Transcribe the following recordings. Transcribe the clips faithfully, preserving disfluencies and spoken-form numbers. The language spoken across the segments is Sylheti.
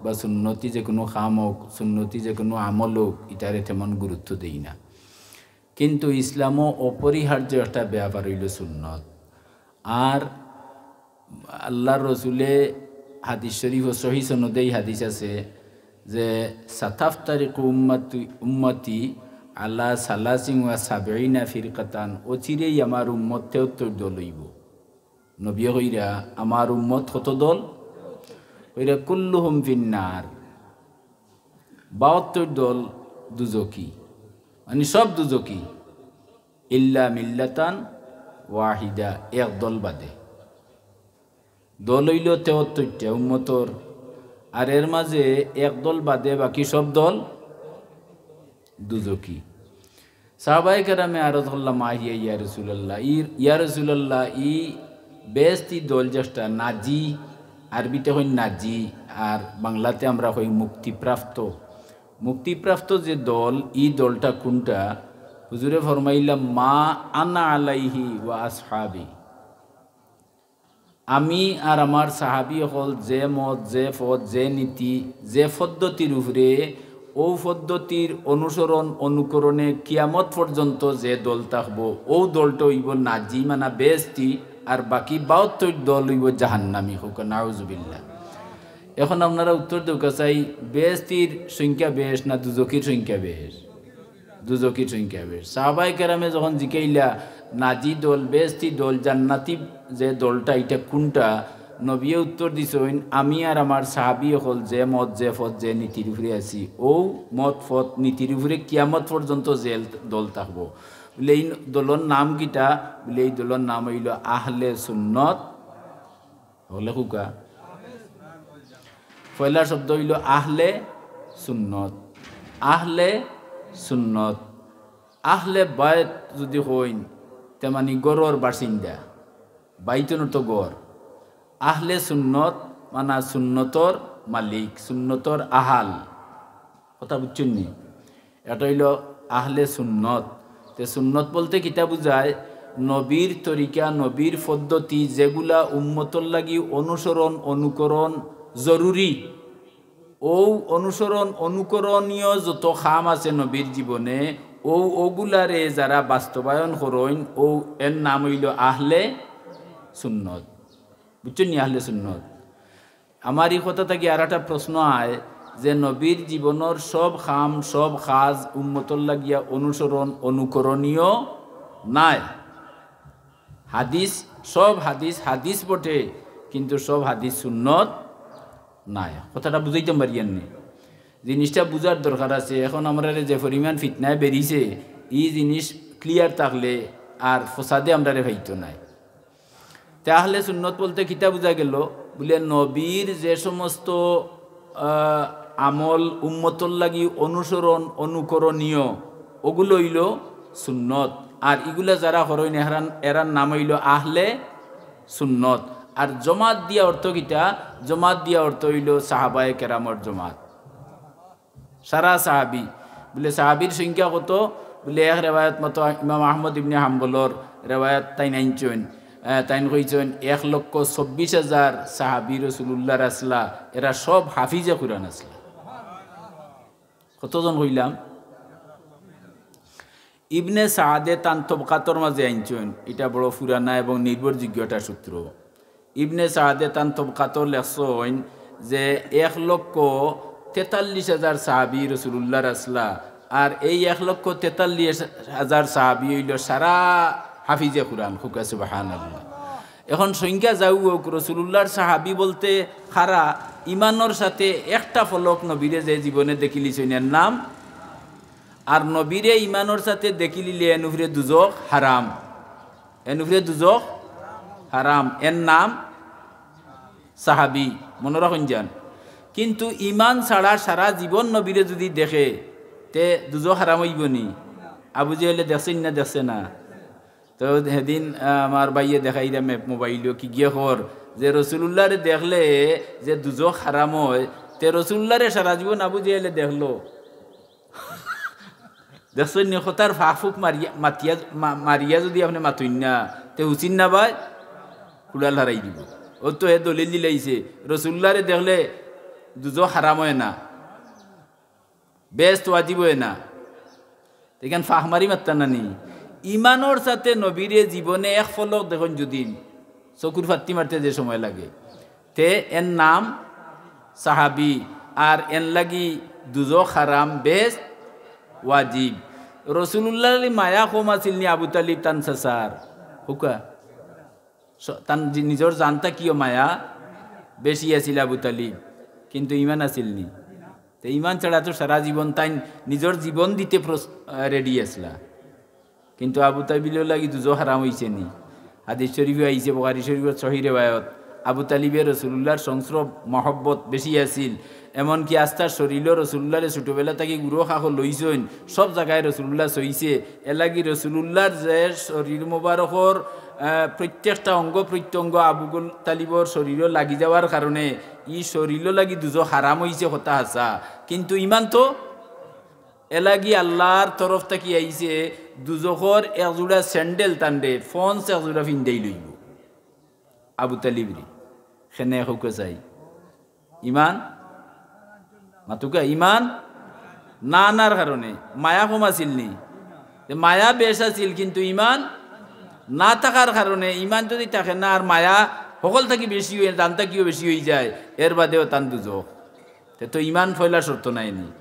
বা সুন্নতি যে কুনু কাম অউক, সুন্নতি যে কুনু আমল অউক, ইটারে তেমন গুরুত্ব দেই না। কিন্তু ইসলামো অপরিহার্য একটা ব্যাপার অইলো সুন্নত। আর আল্লার রসুলে হাদিস শরিফো সহি সনদেই হাদিস আছে যে, "সাতাফতারিকু উম্মাতু-, উম্মতি আলা সালাসিন ওয়া সাবঈনা ফিরকাতান", অচিরেই আমার উম্মত তেহত্তর দল অইবো। নবীয়ে কইরা, "আমার উম্মত কত দল?" কইরা, "কুল্লুহুম ফিন্নার।" বাহাত্তর দল দুজখি, মানি সব দুজখি। "ইল্লা মিল্লাতান ওয়াহিদা", এক দল বাদে। দল অইলো তেহত্তরটা উম্মতর, আর এর মাঝে এক দল বাদে বাকি সব দল দুজখি। সাহাবায়ে কেরামে আরজ করলা, "মা হিয়া ইয়া রাসূলুল্লাহ?" ই, ইয়া রাসূলুল্লাহ, ই বেহেস্তি দল যেটা নাজি, আরবিতে কইন নাজি, আর বাংলাতে আমরা কই মুক্তিপ্রাপ্ত। মুক্তিপ্রাপ্ত যে দল, ই দলটা কুনটা? হুজুরে ফরমাইলা, "মা আনা আলাইহি ওয়া আসহাবি।" আমি আর আমার সাহাবী অকল যে মত, যে পথ, যে নীতি, যে পদ্ধতির উপরে, অউ পদ্ধতির অনুসরণ, অনুকরণে কিয়ামত পর্যন্ত যে দল থাকবো, অউ দলটা অইবো নাজি, মানা বেহেস্তি, আর বাকি বাহাত্তর দল অইবো জাহান্নামী। কউক্কা নাউজুবিল্লাহ। এখন আপনারা উত্তর দেউক্কা চাই, বেহেস্তির সংখ্যা বেশ না দুজখির সংখ্যা বেশ? দুজখির সংখ্যা বেশ। সাহাবায়ে কেরামে যখন জিকাইলা, "নাজি দল, বেহেস্তি দল, জান্নাতি যে দলটা, ইটা কুনটা?" নবীয়ে উত্তর দিছইন, "আমি আর আমার সাহাবী অকল যে মত, যে পথ, যে নীতির উপরে আছি, অউ মত, পথ, নীতির উপরে কিয়ামত পর্যন্ত যে দল থাকবো।" বুলে, "ই দলর নাম কিতা?" বুলে, "ই দলর নাম অইলো আহলে সুন্নত।" হকলে কউক্কা। পয়লা শব্দ অইলো আহলে সুন্নত। আহলে সুন্নত। আহলে বায়ত যুদি কইন, তে মানি ঘরর বাসিন্দা, বাইতুন অর্থ ঘর। আহলে সুন্নত মানা সুন্নতর মালিক, সুন্নতর আহাল। কথা বুঝছইন নি? এটা অইলো আহলে সুন্নত। তে সুন্নত বলতে কিতা বুঝায়? নবীর তরিকা, নবীর পদ্ধতি, যেগুলা উম্মতর লাগি অনুসরণ, অনুকরণ জরুরি। অউ অনুসরণ, অনুকরণীয় যত কাম আছে নবীর জীবনে, অউ, অগুলারে যারা বাস্তবায়ন করইন, অউ এর নাম অইলো আহলে সুন্নত। বুঝছইন নি? আহলে সুন্নত। আমার ই কথা থাকি আর একটা প্রশ্ন আয় যে নবীর জীবনর সব কাম, সব কাজ উম্মতর লাগিয়া অনুসরণ, অনুকরণীয় নায়। হাদিস, সব হাদিস হাদিস বটে, কিন্তু সব হাদিস সুন্নত নায়। কথাটা বুঝাইতাম পারিয়ার নি? জিনিসটা বুঝার দরকার আছে। এখন আমরারে যে পরিমাণ ফিতনায় বেরিছে, ই জিনিস clear থাকলে আর ফসাদে আমরারে পাইতো নায়। তে আহলে সুন্নত বলতে কিতা বুঝা গেল? বুলে নবীর যে সমস্ত, আহ, আমল উম্মতর লাগি অনুসরণ, অনুকরণীয়, অগুলো অইলো সুন্নত। আর ইগুলা যারা করইন এরার, এরার নাম অইলো আহলে সুন্নত। আর জমাত দিয়া অর্থ কিতা? জমাত দিয়া অর্থ অইলো সাহাবায়ে কেরামর জমাত। সারা সাহাবি। বুলে, "সাহাবির সংখ্যা কত?" বুলে, এক রেওয়ায়ত মতো ইমাম আহমদ ইবনে হাম্বলর রেওয়ায়ত তাইন আনছইন। আহ, তাইন কইছইন, "এক লক্ষ চব্বিশ হাজার সাহাবি রসুলুল্লাহর আছলা, এরা সব হাফিজে কুরআন আছলা।" কতজন কইলাম? ইবনে সাদে তান তবকাতর মাঝে আনছইন, ইটা বড় পুরানা এবং নির্ভরযোগ্য একটা সূত্র। ইবনে সাদে তান তবকাতো লেখছইন যে এক লক্ষ তেতাল্লিশ হাজার সাহাবি রসুলুল্লাহর আছলা, আর এই এক লক্ষ তেতাল্লিশ হাজার সাহাবি অইলো সারা হাফিজে কুরআন। কউক্কা সুবহানাল্লাহ। এখন সংখ্যা যাউ অউক, রসুলুল্লাহর সাহাবি বলতে কারা? ইমানর সাথে একটা ফলক নবীরে যে জীবনে দেখিলিছইন এর নাম, আর নবীরে ইমানর সাথে দেখিলিলে এন উপরে দুজখ হারাম। এন উপরে দুজখ হারাম, এর নাম সাহাবি, মনো রাখইন যান। কিন্তু ইমান ছাড়া সারা জীবন নবীরে যুদি দেখে, তে দুজখ হারাম অইবো নি? আবু জেহেলে দেখছইন না, দেখছে না? তো হেদিন, আহ, আমার ভাইয়ে দেখাইরা map মোবাইলো, কিগিয়ে কর যে রসুলুল্লাহরে দেখলে যে দুজখ হারাম অয়, তে রসুলুল্লাহরে সারা জীবন আবু জেহেলে দেখলো। দেখছইন নি, কথার ফাঁক ফুক মারিয়া, মাতিয়া, মা-, মারিয়া যুদি আপনে মাতইন না, তে হুসিন না ভাই, কুড়াল হারাই দিবো। অউ তো হে দলিল দিলাইছে, রসুলুল্লাহরে দেখলে দুজখ হারাম অয় না, বেহেস্ত ওয়াজিব অয় না। ইখান ফাহ মারি মাততা না নি? ইমানর সাথে নবীরে জীবনে এক ফলক দেখইন যুদি, চকুর ফাত্তি মারতে যে সময় লাগে, তে এর নাম সাহাবি, আর এর লাগি দুজখ হারাম, বেহেস্ত ওয়াজিব। রসুলুল্লাহর মায়া কম আছিল নি আবু তালিব তান চাচার? কউক্কা। স-, তান জি-, নিজর জান থাকিও মায়া বেশি আছিল আবু তালিব, কিন্তু ইমান আছিল নি? তে ইমান ছাড়া তো সারা জীবন তাইন নিজর জীবন দিতে প্রস-, আহ, ready আছলা। কিন্তু আবু তালিবর লাগি দুজখ হারাম অইছে নি? হাদিস শরীফে আইছে, বুখারী শরীফর সহি রেওয়ায়ত, আবু তালিবে রসুলুল্লাহর সংস্রব মহব্বত বেশি আছিল, এমনকি আস্তা শরীরও রসুলুল্লাহরে ছোটবেলা থাকি গুরু খাখো লইছইন, সব জাগায় রসুলুল্লাহ সইছে। এর লাগি রসুলুল্লাহর যে শরীর মোবারকর, আহ, প্রত্যেকটা অঙ্গ প্রত্যঙ্গ আবু গুল-, তালিবর শরীরও লাগি যাওয়ার কারণে ই শরীরও লাগি দুজখ হারাম অইছে, কথা হাছা। কিন্তু ইমান তো এর লাগি আল্লাহর তরফ থাকি আইছে, দুজখর এক জোড়া স্যান্ডেল তানরে, ফন্স এক জোড়া ফিন্দাই লইব। আবু তালিবরে। কেনে কউক্কা চাই? ইমান? মাতউক্কা, ইমান না আনার কারণে। মায়া কম আছিল নি? তে মায়া বেশ আছিল, কিন্তু ইমান না থাকার কারণে, ইমান যুদি থাকে না আর মায়া হকল থাকি বেশি অয়, জান থাকিও বেশি অইযায়, এর বাদেও তান দুজখ। তে তো ইমান পয়লা শর্ত নায় নি?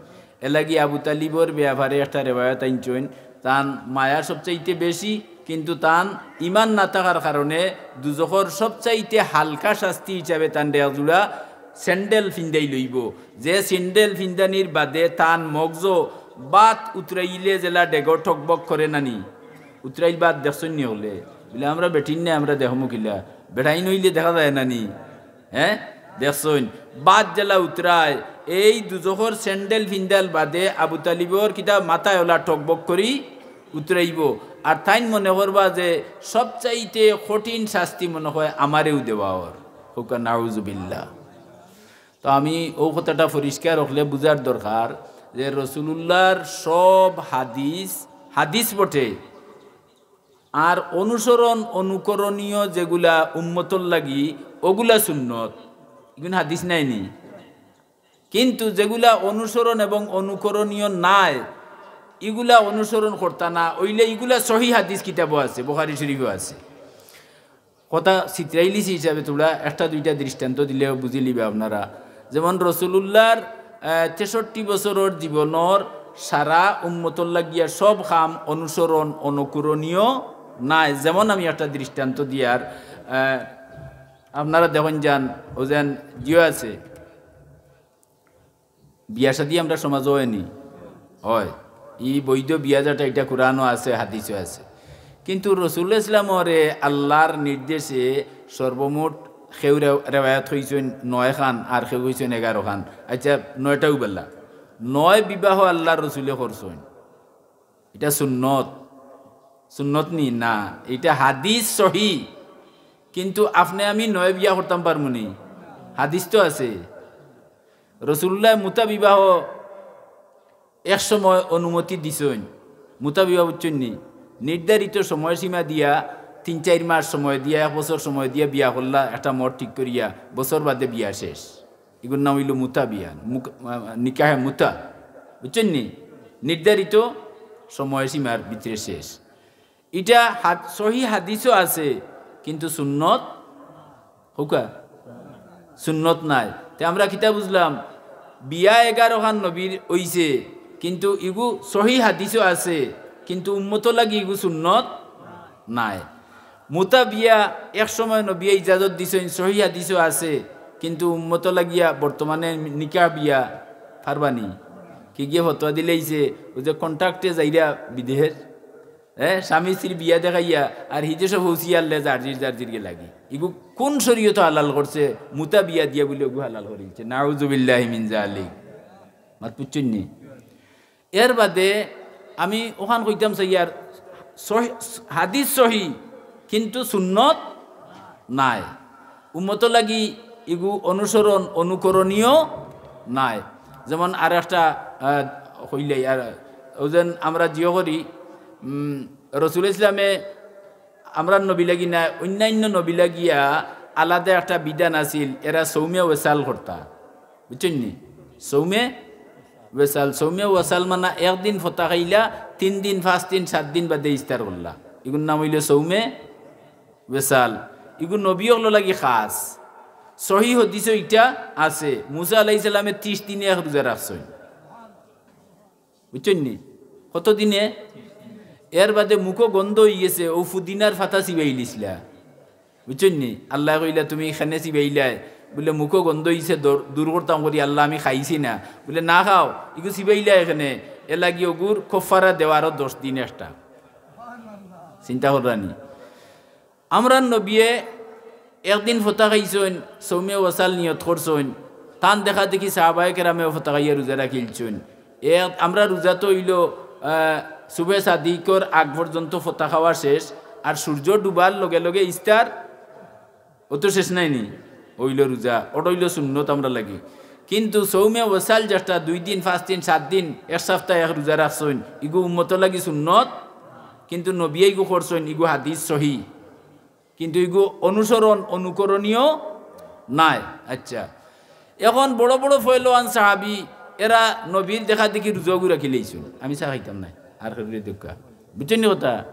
এর লাগি আবু তালিবর ব্যাপারে একটা রেওয়ায়ত আনছইন, তান মায়া সবচাইতে বেশি, কিন্তু তান ইমান না থাকার কারণে দুজখর সবচাইতে হালকা শাস্তি হিসাবে তানরে এক জোড়া স্যান্ডেল ফিন্দাই লইব। যে স্যান্ডেল ফিন্দানির বাদে তান মগজো বাত উতরাইলে যেলা ডেগো ঠকবক করে না নি? উতরাইল বাত দেখছইন নি অকলে? বুলে, "আমরা বেটিন না, আমরা দেখমু কিলা? বেটাইন অইলে দেখা যায় না নি?" হে, দেখছইন, বাত যেলা উতরায়, এই দুজখর স্যান্ডেল ফিন্দার বাদে আবু তালিবর কিতা মাথায় অলা ঠকবক করি উতরাইব। আর তাইন মনে করবা যে সবচাইতে কঠিন শাস্তি মনে হয় আমারেউ দেওয়া অর। কউক্কা নাউজুবিল্লাহ। তো আমি অউ কথাটা পরিষ্কার অকলে বুঝার দরকার যে রসুলুল্লাহর সব হাদিস, হাদিস বটে, আর অনুসরণ অনুকরণীয় যেগুলা উম্মতর লাগি, অগুলা সুন্নত। ইগুন হাদিস নায় নি? কিন্তু যেগুলা অনুসরণ এবং অনুকরণীয় নায়, ইগুলা অনুসরণ করতা না, অইলে ইগুলা সহি হাদিস কিতাবও আছে, বুখারী শরীফও আছে। কথা ছিতরাইলিছি হিসাবে তোমরা একটা দুইটা দৃষ্টান্ত দিলেও বুঝিলিবা আপনারা। যেমন রসুলুল্লাহর, আহ, তেষট্টি বছরর জীবনর সারা উম্মতর লাগিয়া সব কাম অনুসরণ অনুকরণীয় নায়। যেমন আমি একটা দৃষ্টান্ত দিয়ার, আহ, আপনারা দেখইন যান, অউ যেন জিও আছে, বিয়া শাদী আমরার সমাজো অয় নি? অয়। ই বৈধ বিয়া যেটা, ইটা কোরআনও আছে, হাদিসও আছে। কিন্তু রসুল ইসলামরে আল্লাহর নির্দেশে সর্বমোট কেউ রে-, রেওয়ায়াত কইছইন নয় খান, আর কেউ কইছইন এগারো খান। আচ্ছা, নয়টাউ বালা। নয় বিবাহ আল্লাহর রসুলে করছইন। ইটা সুন্নত। সুন্নত নি? না, ইটা হাদিস সহি। কিন্তু আপনে আমি নয় বিয়া করতাম পারমু নি? হাদিস তো আছে। রসুলুল্লায় মুতা বিবাহ এক সময় অনুমতি দিছইন। মুতা বিবাহ বুঝছইন নি? নির্ধারিত সময়সীমা দিয়া, তিন চাইর মাস সময় দিয়া, এক বছর সময় দিয়া বিয়া করলা, একটা মহর ঠিক করিয়া, বছর বাদে বিয়া শেষ। ইগুর নাম অইলো মুতা বিয়া, মুক-, আহ, নিকাহে মুতা। বুঝছইন নি? নির্ধারিত সময়সীমার ভিতরে শেষ। ইটা হাদ-, সহি হাদিসও আছে, কিন্তু সুন্নত, কউক্কা, সুন্নত নায়। তে আমরা কিতা বুঝলাম? বিয়া এগারো খান নবীর অইছে, কিন্তু ইগু সহি হাদিসও আছে, কিন্তু উম্মতর লাগি ইগু সুন্নত নায়। মুতা বিয়া এক সময় নবীয়ে ইজাজত দিছইন, সহি হাদিসও আছে, কিন্তু উম্মতর লাগিয়া বর্তমানে নিকাহ বিয়া পারবা নি? কে গিয়া ফতোয়া দিলাইছে, অউ যে কন্ট্রাক্টে যাইরা বিদেহের, এ, স্বামী স্ত্রী বিয়া দেখাইয়া আর হিদেশো পৌঁছিয়ারলে জার্জির জার্জির গে লাগি। ইগু কুন শরীয়তো হালাল করছে? মুতা বিয়া দিয়া বুলে অগু হালাল করিলছে। নাউজুবিল্লাহি মিন জালিক। মাত বুঝছইন নি? এর বাদে আমি অখান কইতাম চাইয়ার, সহি-, হাদিস সহি, কিন্তু সুন্নত নায়। উম্মতর লাগি ইগু অনুসরণ, অনুকরণীয় নায়। যেমন আর একটা, আহ, কইলাই, আর অউ যেন আমরা জিও করি, উম, রসুল ইসলামে আমরার নবী লাগি নায়, অইন্যান্য নবী লাগিয়া আলাদা একটা বিধান আছিল, এরা সৌমিয়া ওয়েসাল করতা। বুঝছইন নি? সৌমে ওয়েসাল। সৌমে ওয়েসাল মানা একদিন ফতা খাইলা, তিন দিন, পাঁচ দিন, সাত দিন বাদে ইফতার করলা, ইগুর নাম অইলো সৌমে ওয়েসাল। ইগু নবী অকলর লাগি খাস। সহি হাদিসো ইটা আছে, মুসা আলাইহিস সালামে ত্রিশ দিনে এক রোজা রাখছইন। বুঝছইন নি? কত দিনে? এর বাদে মুখো গন্ধ অইগেছে, অউ পুদিনার পাতা চিবাইলিছলা। বুঝছইন নি? আল্লায় কইলা, "তুমি কেনে চিবাইলায়?" বুলে, "মুখো গন্ধ অইছে, দূর, দূর করতাম করি, আল্লা, আমি খাইছি না।" বুলে, "না খাও, ইগু চিবাইলায় কেনে?" এরলাগি অগুর কফফারা দেও আরো দশ দিন একটা। চিন্তা কররা নি? আমরার নবিয়ে একদিন ফতা খাইছইন, সৌমে ওয়াসাল নিয়ত করছইন, তান দেখা দেখি সাহাবায়ে কেরামেও ফতা খাইয়া রোজা রাখিলছইন। এক, আমরা রোজা তো অইলো, আহ, সুবে সাদিকর আগ পর্যন্ত ফতা খাওয়া শেষ, আর সূর্য ডুবার লগে লগে ইফতার, অউ তো শেষ নায় নি, অইলো রোজা, অটা অইলো সুন্নত আমরার লাগি। কিন্তু সৌমে ওয়াসাল যেটা দুই দিন, পাঁচ দিন, সাত দিন, এক সপ্তাহ এক রোজা রাখছইন, ইগু উম্মতর লাগি সুন্নত, কিন্তু নবিয়ে ইগু করছইন, ইগু হাদিস সহি। কিন্তু ইগু অনুসরণ, অনুকরণীয় নায়। আচ্ছা, এখন বড় বড় ফয়লোয়ান সাহাবি, এরা নবীর দেখা দেখি রোজাগু রাখিলাইছইন, আমি চা খাইতাম নায়, আর কেউরে দেউক্কা। বুঝছইন নি কথা?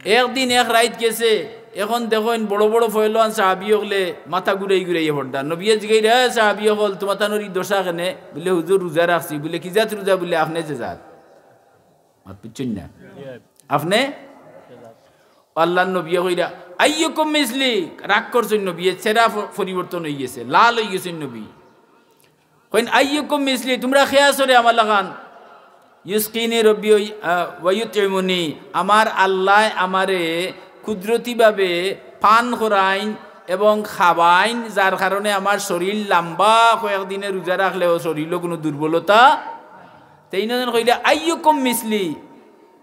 একদিন এক রাইত গেছে, এখন দেখইন বড় বড় ফয়লোয়ান সাহাবি অকলে মাথা ঘুরাই ঘুরাই পড়রা। নবিয়ে জিগাইরা, "এ সাহাবি অকল, তুমাতানর ই দশা কেনে?" বুলে, "হুজুর, রোজা রাখছি।" বুলে, "কি জাত রোজা?" বুলে, "আপনে যে জাত।" মাত বুঝছইন না? আপনে আল্লার নবিয়ে কইরা, "আইয়ুকুম মিসলি।" রাগ করছইন নবিয়ে, চেহারা প-, পরিবর্তন অইগেছে, লাল অইগেছইন নবী। কইন, "আইয়ুকুম মিসলি, তুমরা কে আছো রে আমার লাখান?" "ইউসকিনি রব্বি ওয়া-, আহ, ওয়া ইউতইমুনি।" আমার আল্লায় আমারে কুদরতিভাবে পান করাইন এবং খাবাইন, যার কারণে আমার শরীর লম্বা, কয়েকদিনে রোজা রাখলেও শরীরও কুনু দুর্বলতা। তে ইনজন কইলা, "আইয়ুকুম মিসলি।"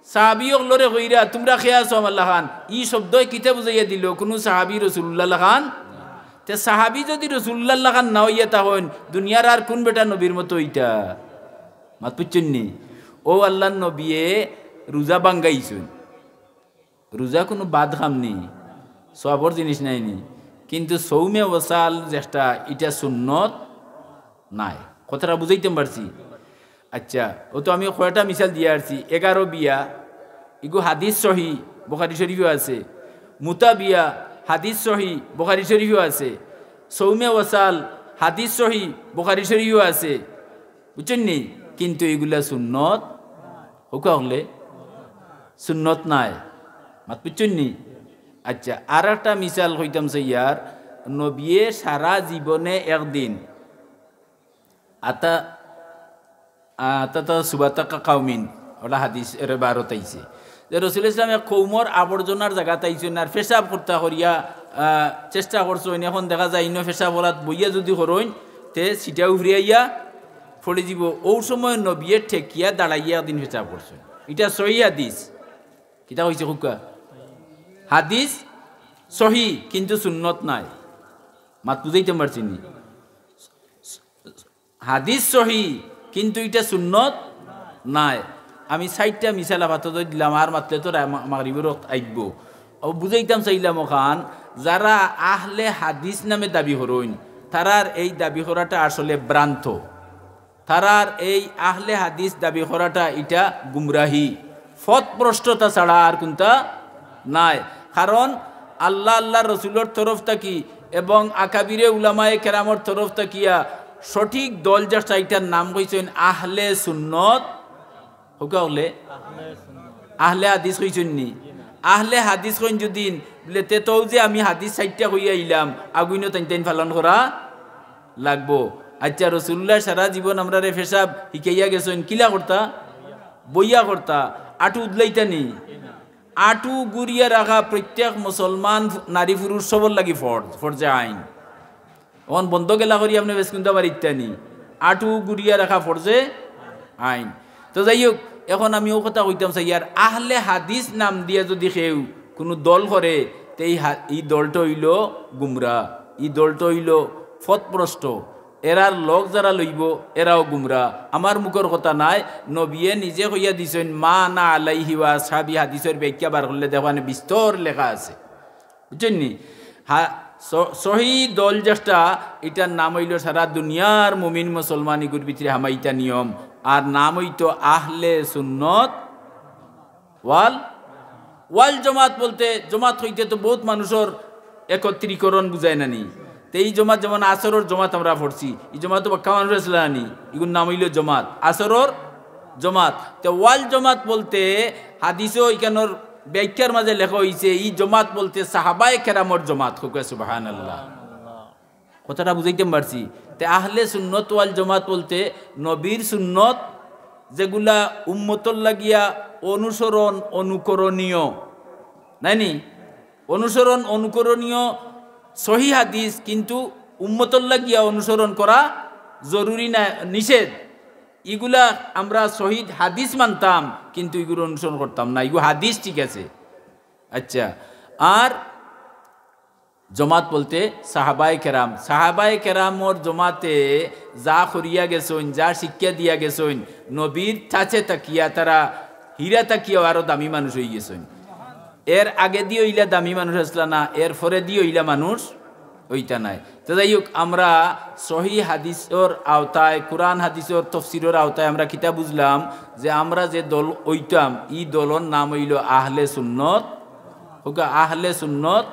সাহাবি অকলরে কইরা, "তুমরা কে আছো আমার লাখান?" ই শব্দয় কিতা বুঝাইয়া দিলো? কুনু সাহাবি রসুলুল্লাহর লাখান? তে সাহাবি যুদি রসুলুল্লাহর লাখান না অইয়া থাকইন, দুনিয়ার আর কুন বেটা নবীর মতো অইতা? মাত বুঝছইন নি? অউ আল্লার নবিয়ে রোজা ভাঙ্গাইছইন। রোজা কুনু বাদ কাম নি, সওয়াবর জিনিস নায় নি, কিন্তু সৌমে ওয়াসাল যেটা, ইটা সুন্নত নায়। কথাটা বুঝাইতাম পারছি? আচ্ছা, অউ তো আমি কয়টা মিসাল দিয়া আরছি। এগারো বিয়া, ইগু হাদিস সহি, বুখারী শরীফো আছে। মুতা বিয়া, হাদিস সহি, বুখারী শরীফো আছে। সৌমে ওয়াসাল, হাদিস সহি, বুখারী শরীফো আছে। বুঝছইন নি? কিন্তু ইগুলা সুন্নত, কউক্কা অকলে, সুন্নত নায়। মাত বুঝছইন নি? আচ্ছা, আর একটা মিসাল কইতাম চাইয়ার, নবিয়ে সারা জীবনে একদিন, আতা, আতা তা সুবাতাকা কাউমিন, অলা হাদিস এর বারত আইছে। যে রসুল ইসলাম এক কওমর আবর্জনার জাগাত আইছইন আর পেশাব করতা করিয়া, আহ, চেষ্টা করছইন, এখন দেখা যায় ইনো পেশাব করাত বইয়া যুদি করইন, তে ছিটা উফরে আইয়া পড়ি যিবো। অউ সময় নবিয়ে ঠেকিয়া দাঁড়াইয়া একদিন পেশাব করছইন। ইটা সহি হাদিস। কিতা কইছি কউক্কা? হাদিস সহি, কিন্তু সুন্নত নায়। মাত বুঝাইতাম পারছি নি? হাদিস সহি, কিন্তু ইটা সুন্নত নায়। আমি চাইরটা মিসাল আপাতত দিলাম, আর মাতলে তো রা-, মা-, মাগরিবর ওয়াক্ত আইবো। অউ বুঝাইতাম চাইলাম অখান, যারা আহলে হাদিস নামে দাবি করইন, তারার এই দাবি করাটা আসলে ভ্রান্ত। তারার এই আহলে হাদিস দাবি করাটা ইটা গুমরাহি, পথভ্রষ্টতা ছাড়া আর কুনটা নায়। কারণ আল্লা, আল্লার রসুলর তরফ থাকি এবং আকাবিরে উলামায়ে কেরামর তরফ থাকিয়া সঠিক দল যেটা, ইটার নাম কইছইন আহলে সুন্নত। কউক্কা অকলে? আহলে হাদিস কইছইন নি? আহলে হাদিস কইন যুদি, বুলে, তে তো অউ যে আমি হাদিস চাইরটা কইয়া আইলাম, অগুইনও তাইন তাইন পালন করা লাগবো। আচ্ছা, রসুলুল্লায় সারা জীবন আমরারে পেশাব হিকাইয়া গেছইন, কিলা করতা? বইয়া করতা। আটু উদলাইতা নি? আটু গুড়িয়া রাখা প্রত্যেক মুসলমান নারী পুরুষ সবর লাগি ফরজ, ফরজে আইন। অখন বন্ধ গেলা করি আপনে বেসকুন্দা বাড়িত নি, আটু গুড়িয়া রাখা ফরজে আইন। তো যাই হোক, এখন আমি অউ কথা কইতাম চাইয়ার, আহলে হাদিস নাম দিয়া যুদি কেউ কুনু দল করে, তে ই হা-, ই দলটা অইলো গুমরা, ই দলটা অইলো পথভ্রষ্ট। এরার লগ যারা লইবো, এরাও গুমরা। আমার মুখর কথা নায়, নবিয়ে নিজে কইয়া দিছইন, "মা আনা আলাইহি ওয়া আসহাবি", হাদিসর ব্যাখ্যা বার করলে দেখবা নে বিস্তর লেখা আছে। বুঝছইন নি? হা-, স-, সহি দল যেটা, ইটার নাম অইলো সারা দুনিয়ার মুমিন মুসলমান ইগুর ভিতরে হামাইতা নিয়ম, আর নাম অইতো আহলে সুন্নত ওয়াল, ওয়াল জমাত। বলতে জমাত কইতে তো বউত মানুষর একত্রীকরণ বুঝায় না নি? তে ই জমাত, যেমন আসরর জমাত আমরা পড়ছি, ই জমাতো বাক্কা মানুষ আছলা না নি? ইগুর নাম অইলো জমাত, আসরর জমাত। তে ওয়াল জমাত বলতে হাদিসও ইখানোর ব্যাখ্যার মাঝে লেখা অইছে, ই জমাত বলতে সাহাবায়ে কেরামর জমাত। কউক্কা সুবহানাল্লাহ। কথাটা বুঝাইতাম পারছি? তে আহলে সুন্নত ওয়াল জমাত বলতে নবীর সুন্নত, যেগুলা উম্মতর লাগিয়া অনুসরণ, অনুকরণীয়, নায়নি? অনুসরণ, অনুকরণীয় সহি হাদিস, কিন্তু উম্মতর লাগিয়া অনুসরণ করা জরুরি না, নিষেধ। ইগুলা আমরা সহি হাদিস মানতাম, কিন্তু ইগুলো অনুসরণ করতাম না। ইগু হাদিস ঠিক আছে। আচ্ছা, আর জমাত বলতে সাহাবায়ে কেরাম, সাহাবায়ে কেরামর জমাতে যা করিয়া গেছইন, যা শিক্ষা দিয়া গেছইন, নবীর কাছে থাকিয়া তারা হীরা থাকিয়াও আরো দামি মানুষ অইগেছইন। এর আগেদি অইলা দামি মানুষ আছলা না, এর পরেদি অইলা মানুষ অইতা নায়। তো যাই হোক, আমরা সহি হাদিসর আওতায়, কোরআন হাদিসর তফসিরর আওতায় আমরা কিতা বুঝলাম? যে আমরা যে দল অইতাম, ই দলর নাম অইলো আহলে সুন্নত, কউক্কা আহলে সুন্নত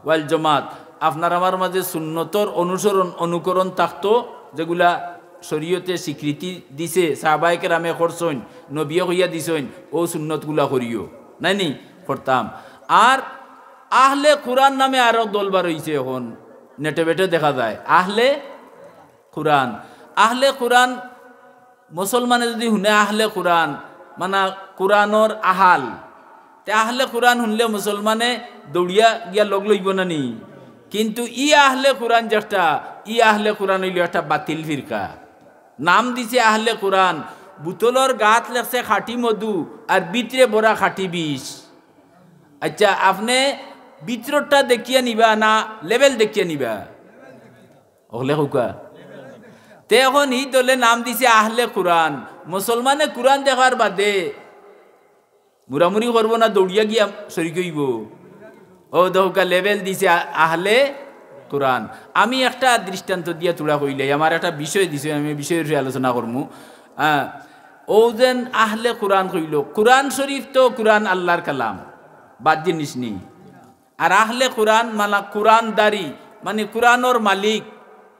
ওয়াল জমাত। আপনার আমার মাঝে সুন্নতর অনুসরণ, অনুকরণ থাকতো, যেগুলা শরীয়তে স্বীকৃতি দিছে, সাহাবায়ে কেরামে করছইন, নবীয়ে কইয়া দিছইন, অউ সুন্নতগুলা করিও, নায়নি? করতাম। আর আহলে কোরআন নামে আরো দল বার অইছে, এখন নেটে বেটে দেখা যায় আহলে কোরআন। আহলে কোরআন, মুসলমানে যদি হুনে আহলে কোরআন, মানে কোরআনর আহাল, তে আহলে কোরআন হুনলে মুসলমানে দৌড়িয়া গিয়া লগ লইবো না নি? কিন্তু ই আহলে কোরআন যেটা, ই আহলে কোরআন অইলো একটা বাতিল ফিরকা। নাম দিছে আহলে কোরআন, বোতলর গাত লেখছে খাঁটি মধু আর ভিতরে ভরা খাঁটি বিষ। আচ্ছা, আপনে ভিতরটা দেখিয়া নিবা না লেভেল দেখিয়া নিবা? অকলে কউক্কা। তে এখন ই দলে নাম দিছে আহলে কোরআন। মুসলমানে কোরআন দেখার বাদে মুরামুরি করবো না, দৌড়িয়া গিয়া শরিক অইবো? অউ দেখউক্কা, লেভেল দিছে আ-, আহলে কোরআন। আমি একটা দৃষ্টান্ত দিয়া থুড়া কইলাই, আমার একটা বিষয় দিছে, আমি বিষয়র উপরে আলোচনা করমু। আহ, অউ যেন আহলে কোরআন কইলো, কোরআন শরীফ তো কোরআন আল্লার কালাম, বাদ জিনিস নি। আর আহলে কোরআন মানে কোরআনদারি, মানে কোরআনর মালিক,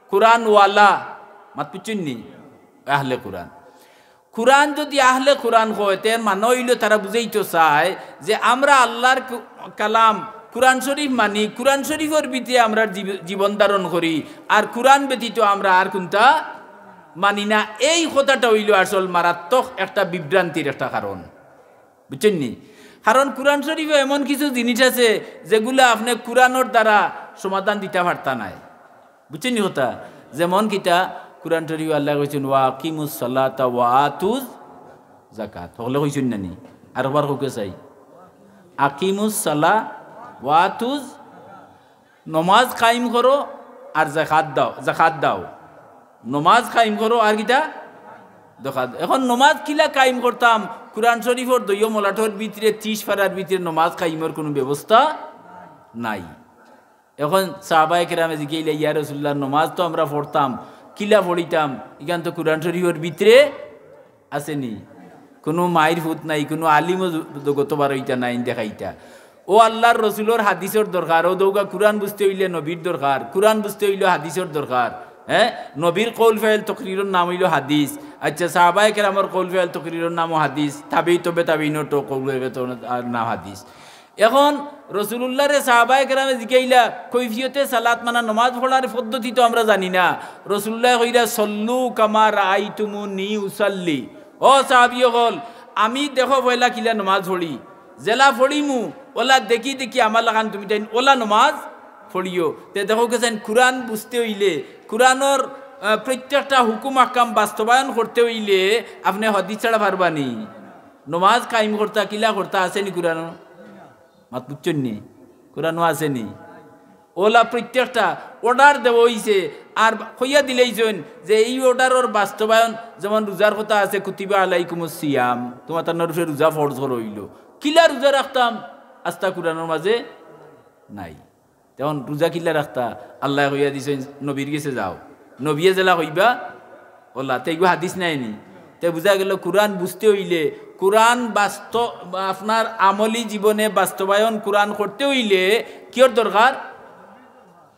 কোরআনওয়ালা, মাত বুঝছইন নি? আহলে কোরআন। কোরআন যদি আহলে কোরআন কয়, তে এর মানে অইলো তারা বুঝাইতো চায় যে আমরা আল্লার ক-, কালাম কোরআন শরীফ মানি, কোরআন শরীফর ভিতরে আমরা জীব-, জীবন ধারণ করি, আর কোরআন ব্যতীত আমরা আর কুনটা মানি না। এই কথাটা অইলো আসল মারাত্মক একটা বিভ্রান্তির একটা কারণ। বুঝছইন নি? কারণ কোরআন শরীফো এমন কিছু জিনিস আছে যেগুলা আপনে কোরআনর দ্বারা সমাধান দিতা পারতা নায়। বুঝছইন নি কথা? যেমন কিতা, কোরআন শরীফো আল্লায় কইছইন, "ওয়া আকিমুস সালাতা ওয়া আতুজ জাকাত।" হকলে কইছইন না নি? আরোবার কউক্কা চাই। "আকিমুস সালা ওয়া আতুজ" নমাজ কায়েম করো আর জাকাত দাও, জাকাত দাও। নমাজ কায়েম করো আর কিতা? জাকাত। এখন নমাজ কিলা কায়েম করতাম? কোরআন শরীফর দুইও মলাটর ভিতরে, তিরিশ পারার ভিতরে নমাজ কায়েমর কুনু ব্যবস্থা নাই। এখন সাহাবায়ে কেরামে জিগাইলা, "ইয়া রাসূলুল্লাহ, নমাজ তো আমরা পড়তাম, কিলা পড়িতাম? ইখান তো কোরআন শরীফর ভিতরে আছে নি, কুনু মাইর ফুত নাই, কুনু আলিমও জ-, জগতো বার অইতা নায়, দেখাইতা।" অউ আল্লার রসুলর হাদিসর দরকার, অউ দেখউক্কা কোরআন বুঝতে অইলে নবীর দরকার, কোরআন বুঝতে অইলে হাদিসর দরকার। হ্যাঁ, নবীর কৌল ফেল তকরিরর নাম অইলো হাদিস। আচ্ছা, সাহাবায়ে কেরামর কৌল ফেল তকরিরর নামও হাদিস, তাবেই তবে তাবেইনর তো কৌল ফেল তো আর নাম হাদিস। এখন রসুলুল্লাহরে সাহাবায়ে কেরামে জিগাইলা, কৈফিয়তে সালাত, মানে নমাজ পড়ার পদ্ধতি তো আমরা জানি না। রসুলুল্লায় কইরা, "সল্লু কামা রাআইতুমুনি উসাল্লি।" ও সাহাবী অকল, আমি দেখো পয়লা কিলা নমাজ পড়ি, যেলা পড়িমু, অলা দেখি দেখি আমার লাখান তুমিতাইন অলা নমাজ পড়িও। তে দেখউক্কা চাইন, কোরআন বুঝতে অইলে, কোরআনর, আহ, প্রত্যেকটা হুকুম আহকাম বাস্তবায়ন করতে অইলে আপনে হাদিস ছাড়া পারবা নি? নমাজ কায়েম করতা, কিলা করতা আছে নি কোরআনো? মাত বুঝছইন নি? কোরআনো আছে নি? অলা প্রত্যেকটা order দেওয়া অইছে, আর কইয়া দিলাইছইন যে ই orderর বাস্তবায়ন, যেমন রোজার কথা আছে, "কুতিবা আলাইকুমুস সিয়াম", তুমাতানর উপরে রোজা ফরজ করা অইলো। কিলা রোজা রাখতাম? আস্তা কোরআনর মাঝে নাই। তখন রোজা কিলা রাখতা? আল্লায় কইয়া দিছইন, নবীর গেছে যাও, নবিয়ে যেলা কইবা অলা। তে ইগু হাদিস নায়নি? তে বুঝা গেল, কুরআন বুঝতে অইলে, কুরআন বাস্ত-, আপনার আমলি জীবনে বাস্তবায়ন কুরআন করতে অইলে কিয়র দরকার?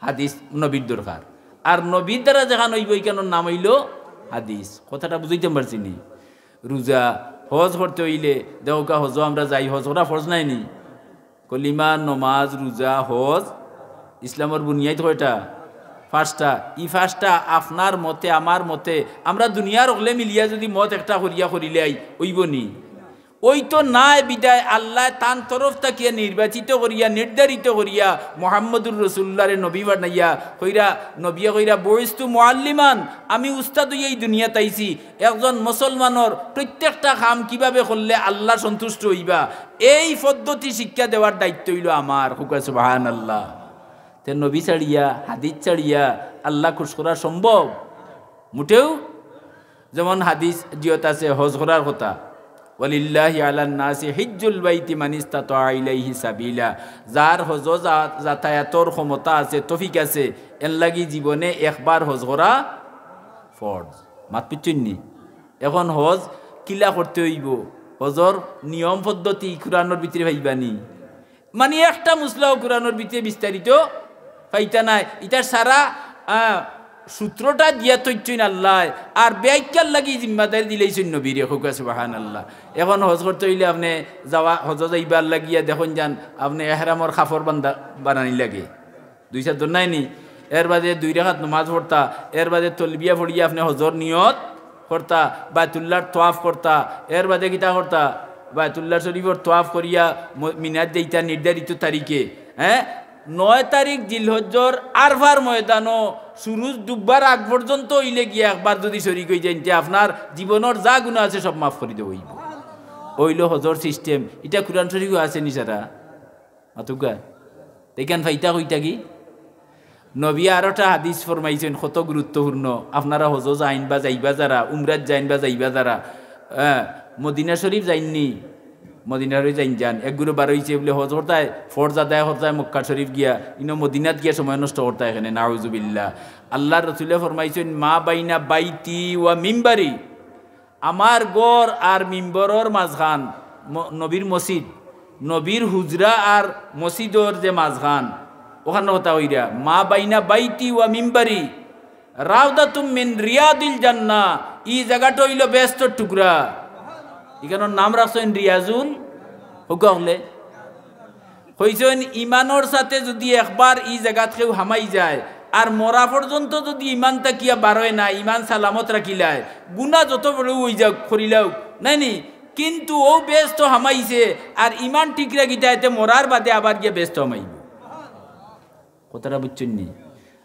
হাদিস, নবীর দরকার। আর নবীর দ্বারা যেখান অইবো, ইখানর নাম অইলো হাদিস। কথাটা বুঝাইতাম পারছি নি? রোজা, হজ করতে অইলে, দেখউক্কা, হজো আমরা যাই, হজ করা ফরজ নায়নি? কলিমা, নমাজ, রোজা, হজ ইসলামর বুনিয়াদ কয়টা? পাঁচটা। ই পাঁচটা আপনার মতে, আমার মতে, আমরা দুনিয়ার অকলে মিলিয়া যুদি মত একটা করিয়া করিলাই, অইবো নি? অইতো নায়। বিদায় আল্লায় তান তরফ থাকিয়া নির্বাচিত করিয়া, নির্ধারিত করিয়া, মুহাম্মদুর রাসূলুল্লাহরে নবী বানাইয়া কইরা, নবিয়ে কইরা, "বুইস্তু মুআল্লিমান", আমি উস্তাদ অইয়া ই দুনিয়াত আইছি। একজন মুসলমানর প্রত্যেকটা কাম কিভাবে করলে আল্লাহ সন্তুষ্ট অইবা, এই পদ্ধতি শিক্ষা দেওয়ার দায়িত্ব অইলো আমার। কউক্কা সুবহানাল্লাহ। তে নবী ছাড়িয়া, হাদিস ছাড়িয়া আল্লাহ খুশ করা সম্ভব? মুটেও। যেমন হাদিস জিয়ত আছে হজ করার কথা, "ওয়ালিল্লাহি আলান নাসি হিজ্জুল বাইতি মানিস্তাতা ইলাইহি সাবিলা", যার হজ যা-, যাতায়াতর ক্ষমতা আছে, তৌফিক আছে, এর লাগি জীবনে একবার হজ করা ফরজ। মাত বুঝছইন নি? এখন হজ কিলা করতে অইবো, হজর নিয়ম পদ্ধতি কুরআনর ভিতরে পাইবা নি? মানে একটা মসলাও কুরআনর ভিতরে বিস্তারিত পাইতা নায়। ইটা সারা, আহ, সূত্রটা দিয়া থইছইন আল্লায়, আর ব্যাখ্যার লাগি জিম্মাদারি দিলাইছইন নবীরে। কউক্কা সুবহানাল্লাহ। এখন হজ করতে অইলে আপনে যাওয়া, হজো যাইবার লাগিয়া দেখইন যান, আপনে এহরামর কাপড় বান্দা, বানানি লাগে। দুই চাইর ধর নায়নি? এর বাদে দুই রাকাত নমাজ পড়তা, এর বাদে তলবিয়া পড়িয়া আপনে হজর নিয়ত করতা, বায়তুল্লাহর তোয়াফ করতা, এর বাদে কিতা করতা? বায়তুল্লাহ শরীফর তোয়াফ করিয়া ম-, মিনাত যাইতা নির্ধারিত তারিখে, হ্যাঁ? নয় তারিখ জিলহজ্জর আরফার ময়দানো সুরুজ ডুববার আগ পর্যন্ত অইলে গিয়া একবার যুদি শরিক অইযাইন, তে আপনার জীবনর যা গুনা আছে সব মাফ করি দেওয়া অইবো। অইলো হজর system, ইটা কুরআন শরীফো আছে নি সারা? মাতুক্কা। তে ইখান পাইতা কই থাকি? নবীয়ে আরোটা হাদিস ফরমাইছইন, কত গুরুত্বপূর্ণ। আপনারা হজো যাইন বা যাইবা যারা, উমরাত যাইন বা যাইবা যারা, আহ, মদিনা শরীফ যাইন নি? মদিনা শরীফ যাইন যান। একগুরু বার অইছে বুলে হজ করতায়, ফরজ আদায় করতায় মক্কা শরীফ গিয়া, ইনো মদিনাত গিয়া সময় নষ্ট করতায় কেনে, নাউজুবিল্লাহ। আল্লার রসুলে ফরমাইছইন, "মা বাইনা বাইতি ওয়া মিম্বারি", আমার ঘর আর মিম্বরর মাঝখান, ম-, নবীর মসজিদ, নবীর হুজরা আর মসজিদর যে মাঝখান, অখানর কথা কইরা, "মা বাইনা বাইতি ওয়া মিম্বারি রাউদাতুম মিন রিয়াদিল জান্নাহ", ই জাগাটা অইলো বেহেস্তর টুকরা। ইখানর নাম রাখছইন রিয়াজুল, কউক্কা অকলে। কইছইন, ইমানর সাথে যুদি একবার ই জাগাত কেউ হামাই যায়, আর মরা পর্যন্ত যুদি ইমান থাকিয়া বারয় না, ইমান সালামত রাখিলায়, গুনা যত বড়উ অইযাউক, করিলাউক, নায়নি? কিন্তু অউ বেহেস্তো হামাইছে, আর ইমান ঠিক রাখিতা, এতে মরার বাদে আবার গিয়া বেহেস্তো হামাইবো। কথাটা বুঝছইন নি?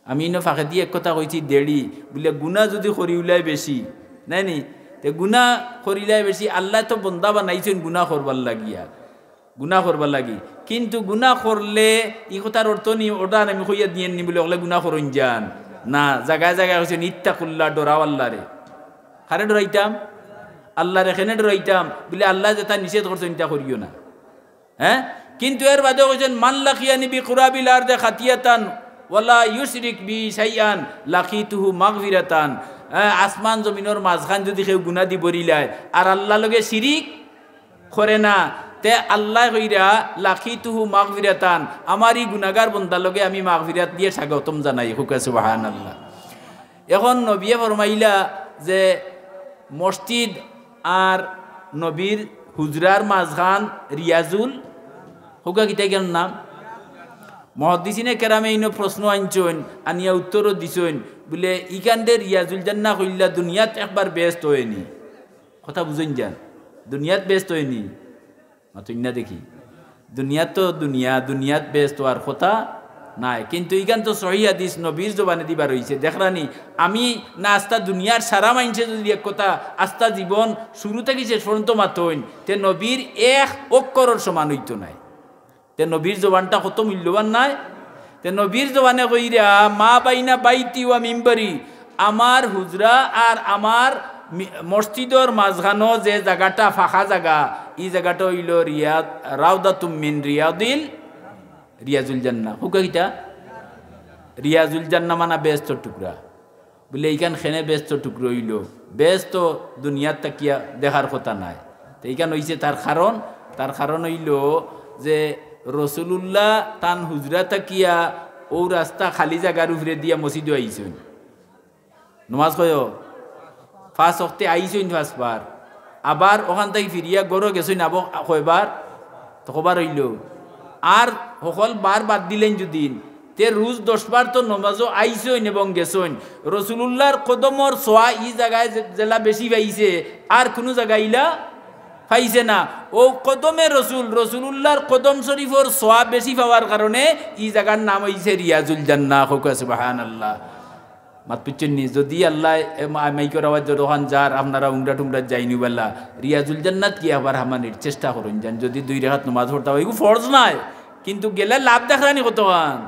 আমি ইনো ফাঁকেদি এক কথা কইছি, দেড়ি, বুলে গুনা যুদি করিউলায় বেশি, নায়নি? তে গুনা করিলায় বেশি, আল্লায় তো বন্দা বানাইছইন গুনা করবার লাগিয়া। গুনা করবার লাগি। কিন্তু গুনা করলে ই কথার অর্থ নি, অটা আমি কইয়া দিয়ার নি বুলে অকলে গুনা করইন যান। না, জাগায় জাগায় কইছইন, "ইত্তাকুল্লাহ", ডরাও আল্লারে। কারে ডরাইতাম? আল্লারে। কেনে ডরাইতাম? বুলে আল্লায় যেটা নিষেধ করছইন, ইটা করিও না। হ্যাঁ? কিন্তু এর বাদে কইছইন, "মান লাকিয়ানি বিকুরাবিল আরদি খাতিয়াতান ওয়ালা ইউশরিক বি শাইআন লাকিতুহু মাগফিরাতান।" হ্যাঁ, আসমান জমিনর মাঝখান যুদি কেউ গুনা দি ভরিলায়, আর আল্লার লগে শিরিক করে না, তে আল্লায় কইরা, "লাকিতুহু মাগফিরাতান", আমার ই গুনাগার বন্দার লগে আমি মাগফিরাত দিয়া স্বাগতম জানাই। কউক্কা সুবহানাল্লাহ। এখন নবিয়ে ফরমাইলা যে মসজিদ আর নবীর হুজরার মাঝখান রিয়াজুল, কউক্কা কিতা ইখানর নাম? মুহাদ্দিসিনে কেরামে ইনো প্রশ্ন আনছইন, আনিয়া উত্তরও দিছইন, বুলে, "ইখানরে রিয়াজুল জান্নাহ কইলা, দুনিয়াত একবার বেহেস্ত অয়নি।" কথা বুঝইন যান, দুনিয়াত বেহেস্ত অয়নি? মাতইন না দেখি। দুনিয়াত তো দুনিয়া, দুনিয়াত বেহেস্ত অওয়ার কথা নাই। কিন্তু ইখান তো সহি হাদিস নবীর জবানেদি বার অইছে। দেখরানি, আমি না আস্তা দুনিয়ার সারা মাইনষে যুদি এক কথা আস্তা জীবন শুরু থাকি শেষ পর্যন্ত মাতইন, তে নবীর এক অক্ষরর সমান অইতো নায়। তে নবীর জবানটা কত মূল্যবান নায়? তে নবীর জবানে কইরা, "মা বাইনা বাইতি ওয়া মিম্বরি", আমার হুজরা আর আমার মি-, মসজিদর মাঝখানো যে জাগাটা ফাঁকা জাগা, ই জাগাটা অইলো রিয়াদ, রাউদাতুম মিন রিয়াদিল, রিয়াজুল জান্নাহ। কউক্কা কিতা? রিয়াজুল জান্নাহ মানা বেহেস্তর টুকরা। বুলে, "ইখান কেনে বেহেস্তর টুকরা অইলো? বেহেস্ত দুনিয়াত থাকিয়া দেখার কথা নায়।" তে ইখান অইছে তার কারণ, তার কারণ অইলো যে রসুলুল্লাহ তান হুজরা থাকিয়া অউ রাস্তা খালি জাগার উপরে দিয়া মসজিদো আইছইন। নমাজ কয়? পাঁচ অক্তে আইছইন পাঁচবার। আবার অখান থাকি ফিরিয়া ঘরো গেছইন আবো কয়বার? তে কয়বার অইলো? আর হকল বার বাদ দিলাইন যুদি, তে রোজ দশবার তো নমাজো আইছইন এবং গেছইন। রসুলুল্লাহর কদমর ছোঁয়া ই জাগায় যে-, যেলা বেশি পাইছে, আর কুনু জাগায় ইলা পাইছে না। অউ কদমে রসুল, রসুলুল্লাহর কদম শরীফর ছোঁয়া বেশি পাওয়ার কারণে ই জাগার নাম অইছে রিয়াজুল জান্নাহ। কউক্কা সুবহানাল্লাহ। মাত বুঝছইন নি? যুদি আল্লায় এ মা-, মাইকর আওয়াজ যতখান যার, আপনারা উমরা টুমরা যাইন অউবালা, রিয়াজুল জান্নাত গিয়া আবার হামানির চেষ্টা করইন যান। যুদি দুই রাকাত নমাজ পড়তা অয়, ইগু ফরজ নায়, কিন্তু গেলে লাভ দেখরা নি কতখান।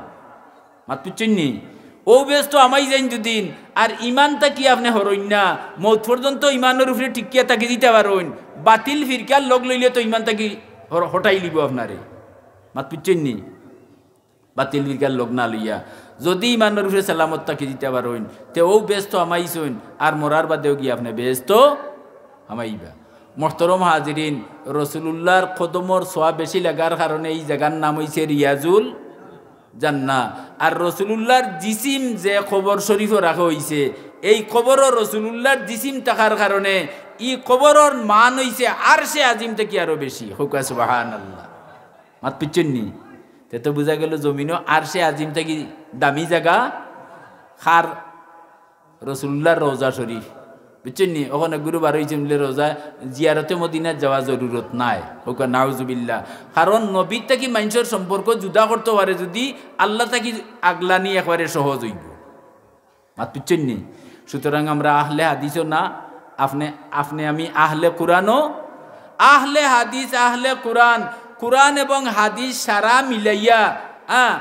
মাত বুঝছইন নি? অউ বেহেস্তো হামাই যাইন যুদি, আর ইমান থাকি আপনে হরইন না, মউত পর্যন্ত ইমানর উপরে টিকিয়া থাকি যিতা পারইন, বাতিল ফিরকার লগ লইলে তো ইমান থাকি হর-, হটাইলিবো আপনারে। মাত বুঝছইন নি? বাতিল ফিরকার লগ না লইয়া যুদি ইমানর উপরে সালামত থাকি যিতা পারইন, তে অউ বেহেস্তো হামাইছইন, আর মরার বাদেও গিয়া আপনে বেহেস্তো হামাইবা। মোহতরম হাজিরিন, রসুলুল্লাহর কদমর ছোঁয়া বেশি লাগার কারণে ই জাগার নাম অইছে রিয়াজুল জান্নাহ। আর রসুলুল্লাহর জিসিম যে কবর শরীফো রাখা অইছে, এই কবরো রসুলুল্লাহর জিসিম থাকার কারণে ই কবরর মান অইছে আরশে আজিম থাকি আরো বেশি। কউক্কা সুবহানাল্লাহ। মাত বুঝছইন নি? তে তো বুঝা গেলো জমিনো আরশে আজিম থাকি দামি জাগা কার? রসুলুল্লাহর রওজা শরীফ। বুঝছইন নি? অখন এগুরু বার অইছে বুলে রওজা, জিয়ারতে মদিনাত যাওয়া জরুরত নাই। কউক্কা নাউজুবিল্লাহ। কারণ নবীর থাকি মানষর সম্পর্ক জুদা করতো পারে যুদি আল্লাহ থাকি আগলানি একবারে সহজ অইবো। মাত বুঝছইন নি? সুতরাং আমরা আহলে হাদিসও না, আপনে, আপনে আমি আহলে কোরআনও, আহলে হাদিস, আহলে কোরআন, কোরআন এবং হাদিস সারা মিলাইয়া, হ্যাঁ,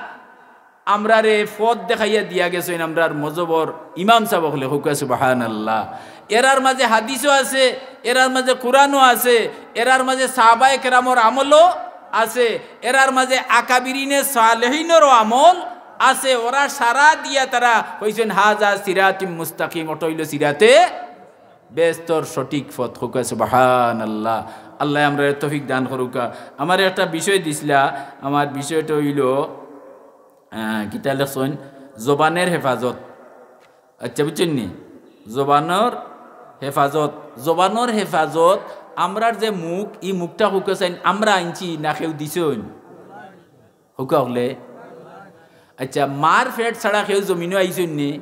আমরারে পথ দেখাইয়া দিয়া গেছইন আমরার মজহবর ইমাম সাব অকলে। কউক্কা সুবহানাল্লাহ। এরার মাঝে হাদিসও আছে, এরার মাঝে কোরআনও আছে, এরার মাঝে সাহাবায়ে কেরামর আমলও আছে, এরার মাঝে আকাবিরিনে সালেহিনরও আমল আছে। ওরা সারা দিয়া তারা কইছইন, "হাজা সিরাতি মুস্তাকিম", অটা অইলো সিরাতে বেহেস্তর সঠিক পথ। কউক্কা সুবহানাল্লাহ। আল্লায় আমরারে তৌফিক দান করউক্কা। আমারে একটা বিষয় দিছলা, আমার বিষয়টা অইলো, আহ, কিতা লেখছইন, জবানের হেফাজত। আচ্ছা, বুঝছইন নি? জবানর হেফাজত, জবানর হেফাজত, আমরার যে মুখ, ই মুখটা কউক্কা চাইন, আমরা আনছি না কেউ দিছইন? কউক্কা অকলে। আচ্ছা, মার পেট ছাড়া কেউ জমিনো আইছইন নি?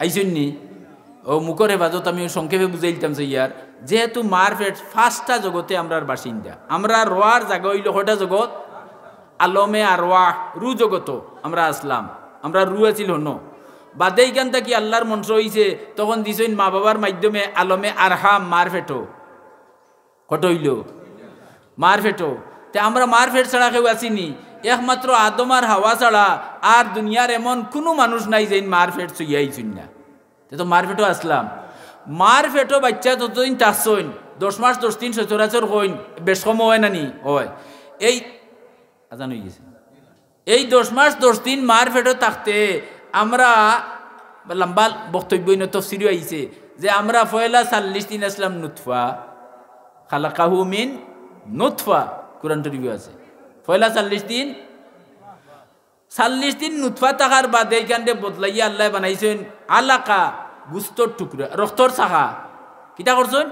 আইছইন নি? অউ মুখর হেফাজত আমি সংক্ষেপে বুঝাইলিতাম চাইয়ার, যেহেতু মার পেট পাঁচটা জগতে আমরার বাসিন্দা, আমরার রওয়ার জাগা অইলো কয়টা জগত? আলমে আরওয়াহ, রুহ জগতো আমরা আছলাম, আমরার রুহ আছিল হনো। বাদে ইখান থাকি আল্লার মনশা অইছে, তখন দিছইন মা বাবার মাধ্যমে আলমে আরহাম, মার পেটো। কয়টা অইলো? মার পেটো। তে আমরা মার পেট ছাড়া কেউ আছি নি? একমাত্র আদম আর হাওয়া ছাড়া আর দুনিয়ার এমন কুনু মানুষ নাই যেইন মার পেট ছুইয়া আইছইন না। তে তো মার পেটো আছলাম। মার পেটো বাইচ্চা যতদিন থাকছইন, দশ মাস দশ দিন সচরাচর অইন, বেশ কম অয় না নি? অয়। এই আজান অইগেছে। এই দশ মাস দশ দিন মার পেটো থাকতে আমরা, লম্বা বক্তব্য অইন, তফসিরও আইছে, যে আমরা পয়লা চাল্লিশ দিন আছলাম নুতফা, খালাকাহু মিন নুতফা, কোরআন শরীফো আছে। পয়লা চাল্লিশ দিন, চাল্লিশ দিন নুতফা থাকার বাদে ইখানরে বদলাইয়া আল্লায় বানাইছইন আলাকা, গুস্তর টুকরা, রক্তর চাকা। কিতা করছইন?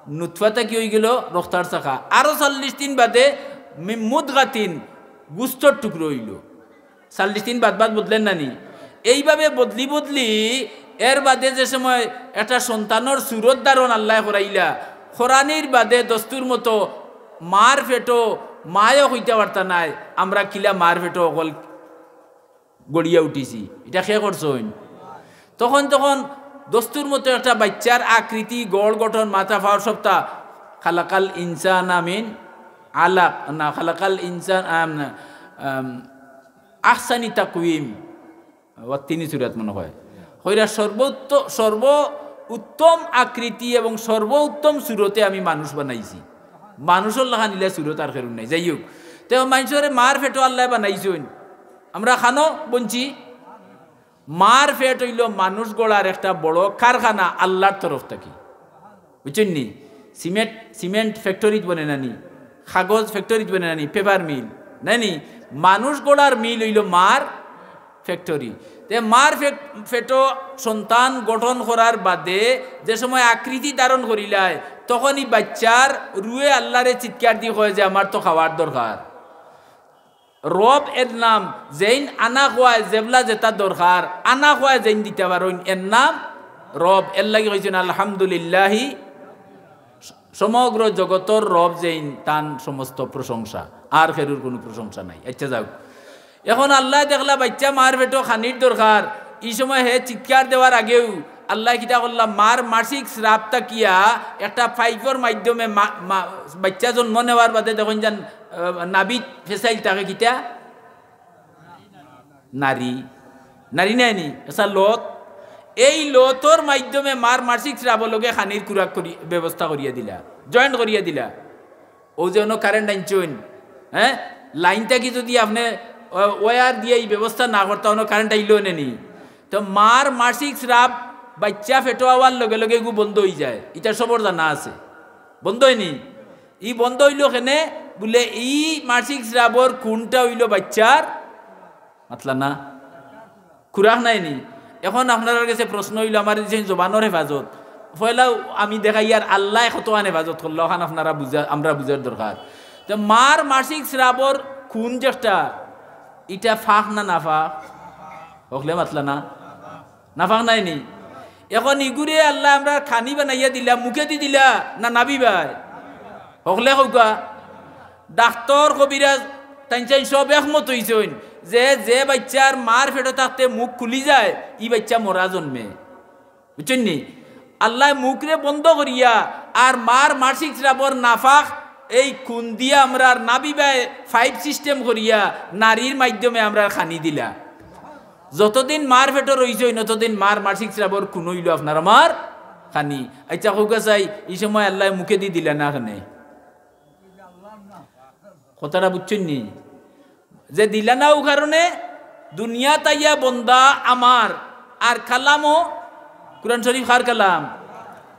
নুতফা থাকি অইগেলো রক্তর চাকা। আরো চাল্লিশ দিন বাদে মিন মুদগাতিন, গুস্তর টুকরা অইলো। চাল্লিশ দিন বাদ বাদ বদলের না নি? এইভাবে বদলি বদলি এর বাদে যে সময় একটা সন্তানর সুরত ধারণ আল্লায় করাইলা, করানির বাদে দস্তুর মতো মার পেটো মায়ও কইতা পারতা নায়, আমরা কিলা মার পেটো অকল গড়িয়া উঠিছি, ইটা কে করছইন? তখন, তখন দস্তুর মতো একটা বাইচ্চার আকৃতি, গড় গঠন, মাথা, পাও সবতা, খালাকাল ইনসানা মিন আলাক, না, খালাকাল ইনসান, আম, আম, আহসানি তাকওয়িম, ওয়াত্তিনি সুরাত মনে অয়। কইরা সর্বোত্ত-, সর্ব উত্তম আকৃতি এবং সর্ব উত্তম সুরতে আমি মানুষ বানাইছি। মানুষর লাখান ইলা সুরত আর কেউর নাই। যাই হোক, তে মানষরে মার পেটো আল্লায় বানাইছইন। আমরা খানো বনছি, মার পেট অইলো মানুষ গড়ার একটা বড় কারখানা আল্লার তরফ থাকি, বুঝছইন নি? সিমেন্ট, সিমেন্ট ফ্যাক্টরিত বনে না নি, কাগজ ফ্যাক্টরিত বনে না নি, পেপার মিল, নায় নি? মানুষ গড়ার মিল অইলো মার ফ্যাক্টরি। তে মার ফেক-, পেটো সন্তান গঠন করার বাদে যে সময় আকৃতি ধারণ করিলায়, তখনই বাচ্চার রুহে আল্লারে চিৎকার দি কয় যে, "আমার তো খাওয়ার দরকার।" রব এর নাম, যেইন আনা খোয়ায়, যেবলা যেটা দরকার, আনা খোয়ায় যেইন দিতা পারইন, এর নাম রব। এর লাগি কইছইন, "আলহামদুলিল্লাহি, সমগ্র জগতর রব যেইন, তান সমস্ত প্রশংসা, আর কেউর কুনু প্রশংসা নাই।" আচ্ছা, যাউক। এখন আল্লায় দেখলা বাচ্চা মার পেটো খানির দরকার, ই সময় হে চিৎকার দেওয়ার আগেউ আল্লায় কিতা করলা, মার মাসিক স্রাব থাকিয়া একটা পাইপর মাধ্যমে মা-, মা-, বাচ্চা জন্ম নেওয়ার বাদে দেখইন যান, আহ, নাভিত ফেসাইল থাকে কিতা? নাড়ি, নাড়ি নায় নি? আচ্ছা, লত, এই লতর মাধ্যমে মার মাসিক স্রাবর লগে খানির খুরাক করি, ব্যবস্থা করিয়া দিলা, জয়েন্ট করিয়া দিলা। অউ যে অনো কারেন্ট আনছইন, হ্যাঁ, লাইন থাকি যদি আপনে, আহ, ওয়্যার দিয়া ই ব্যবস্থা না করতা, অনো কারেন্ট আইলো নে নি? তো মার মাসিক স্রাব বাচ্চা পেটো আওয়ার লগে লগে ইগু বন্ধ অইযায়, ইটা সবর জানা আছে। বন্ধ অয় নি? ই বন্ধ অইলো কেনে? বুলে ই মাসিক স্রাবর খুনটা অইলো বাচ্চার, মাতলা না, খুরাক নায় নি? এখন আপনারার গেছে প্রশ্ন অইলো, আমার যে জবানর হেফাজত, পয়লা আমি দেখাইয়ার আল্লায় কতখান হেফাজত করলা, অখান আপনারা বুঝা, আমরা বুঝার দরকার। তো মার মাসিক স্রাবর খুন যেটা, ইটা পাক না নাপাক? হকলে মাতলা না? নাপাক নায় নি? এখন ইগুরে আল্লায় আমরার খানি বানাইয়া দিলা, মুখেদি দিলা না নাভি বায়? হকলে কউক্কা। ডাক্তর, কবিরাজ, তাইন চাইন সব একমত অইছইন যে, যে বাচ্চার মার পেটো থাকতে মুখ খুলি যায়, ই বাচ্চা মরা জন্মে। বুঝছইন নি? আল্লায় মুখরে বন্ধ করিয়া আর মার মাসিক স্রাবর নাপাক এই খুন দিয়া আমরার নাভি বায় পাইপ সিস্টেম করিয়া নাড়ির মাধ্যমে আমরার খানি দিলা। যতদিন মার পেটো রইছইন, অতদিন মার মাসিক স্রাবর খুন অইলো আপনার আমার খানি। আচ্ছা, কউক্কা চাই, ই সময় আল্লায় মুখেদি দিলা না কেনে? কথাটা বুঝছইন নি? যে দিলা না অউ কারণে দুনিয়াত আইয়া বন্দা আমার, আর কালামও, কুরআন শরীফ কার কালাম?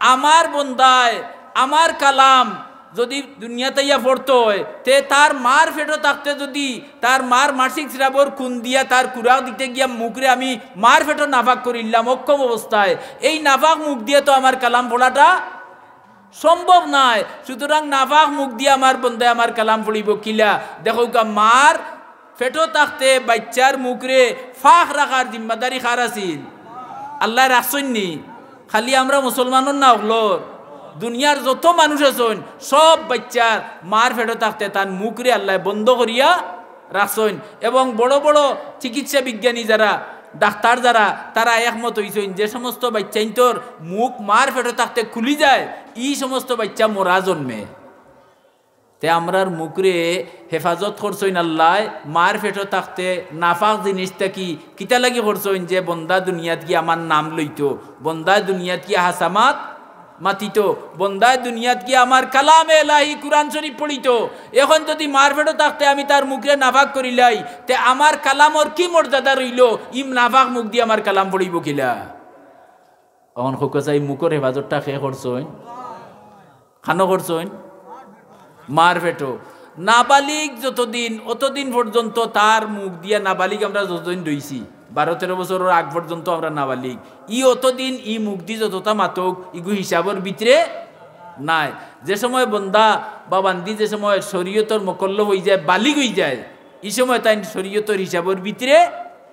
আমার বন্দায়, আমার কালাম যদি দুনিয়াত আইয়া পড়তো অয়, তে তার মার পেটো থাকতে যদি তার মার মাসিক স্রাবর খুন দিয়া তার খুরাক দিতে গিয়া মুখরে আমি মার পেটো নাপাক করিলাম অক্ষম অবস্থায়, এই নাপাক মুখ দিয়া তো আমার কালাম পড়াটা সম্ভব নায়। সুতরাং নাপাক মুখ দিয়া আমার বন্দায় আমার কালাম পড়িবো কিলা? দেখউক্কা, মার পেটো থাকতে বাচ্চার মুখরে পাক রাখার জিম্মাদারি কার আছিল? আল্লায় রাখছইন নি? খালি আমরা মুসলমানর না, হকলর। দুনিয়ার যত মানুষ আছইন, সব বাচ্চার মার পেটো থাকতে তান মুখরে আল্লায় বন্ধ করিয়া রাখছইন। এবং বড় বড় চিকিৎসা বিজ্ঞানী যারা, ডাক্তার যারা, তারা একমত অইছইন যে সমস্ত বাচ্চাইন্তর মুখ মার পেটো থাকতে খুলি যায়, ই সমস্ত বাচ্চা মরা জন্মে। তে আমরার মুখরে হেফাজত করছইন আল্লায়, মার পেটো থাকতে নাপাক জিনিস থাকি। কিতা লাগি করছইন? যে বন্দা দুনিয়াত গিয়া আমার নাম লইতো, বন্দা দুনিয়াত গিয়া হাছা মাত মাতিতো, বন্দায় দুনিয়াত গিয়া আমার কালামে এলাহি কুরআন শরীফ পড়িতো। এখন যদি মার পেটো থাকতে আমি তার মুখরে নাপাক করিলাই, তে আমার কালামর কি মর্যাদা রইলো? ই নাপাক মুখ দিয়া আমার কালাম পড়িবো কিলা? অখন কউক্কা চাই, মুখর হেফাজতটা কে করছইন? কানো করছইন? মার পেটো। নাবালিগ যতদিন, অতদিন পর্যন্ত তার মুখ দিয়া, নাবালিগ আমরা যতদিন রইছি, বারো তেরো বছরর আগ পর্যন্ত আমরা নাবালিগ। ই অতদিন ই মুখদি যততা মাতউক, ইগু হিসাবর ভিতরে নাই। যে সময় বন্দা বা বান্দি যে সময় শরীয়তর মকল্লফ অইযায়, বালিগ অইযায়, ই সময় তাইন শরীয়তর হিসাবর ভিতরে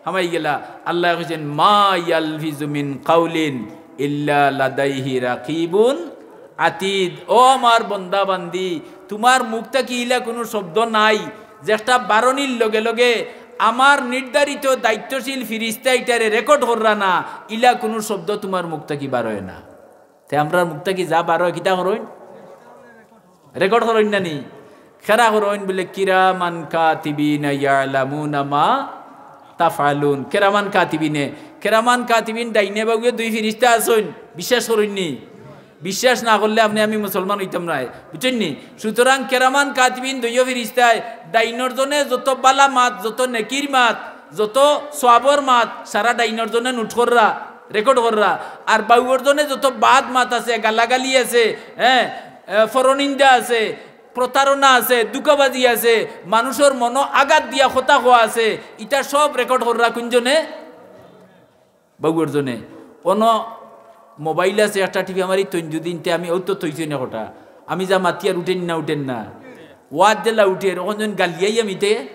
হামাই গেলা। আল্লায় কইছইন, "মা ইয়ালফিজু মিন কাউলিন ইল্লা লাদাইহি রাকিবুন আতিদ।" ও আমার বন্দা বান্দি, তুমার মুখ থাকি ইলা কুনু শব্দ নাই, যেটা বারনির লগে লগে আমার নির্ধারিত দায়িত্বশীল ফিরিস্তা ইটারে রেকর্ড কররা না, ইলা কুনু শব্দ তুমার মুখ থাকি বারয় না। তে আমরার মুখ থাকি যা বারয়, কিতা করইন? রেকর্ড করইন না নি? কেরা করইন বুলে, "কিরামান কাতিবিনা ইয়ালামুনা মা তাফআলুন।" কেরামান কাতিবিনে, কেরামান কাতিবিন ডাইনে বাউয়ে দুই ফিরিস্তা আছইন, বিশ্বাস করইন নি? বিশ্বাস না করলে আপনে আমি মুসলমান অইতাম নায়, বুঝছইন নি? সুতরাং কেরামান কাতিবিন দুইও ফিরিস্তায় ডাইনর জনে যত বালা মাত, যত নেকির মাত, যত সওয়াবর মাত সারা ডাইনর জনে নোট কররা, রেকর্ড কররা, আর বাউর জনে যত বাদ মাত আছে, গালাগালি আছে, হ্যাঁ, এ, পরনিন্দা আছে, প্রতারণা আছে, ধুকাবাজি আছে, মানুষর মনো আঘাত দিয়া কথা কওয়া আছে, ইতা সব রেকর্ড কররা কুনজনে? বাউর জনে। অনো মোবাইল আছে, একটা টিপা মারি থইন যুদি, তে আমি অউ তো থইছি না কথা। আমি যা মাতিয়ার উঠের না, উঠের না। ওয়াজ যেলা উঠের, অখন যেন গালিয়াই আমি তে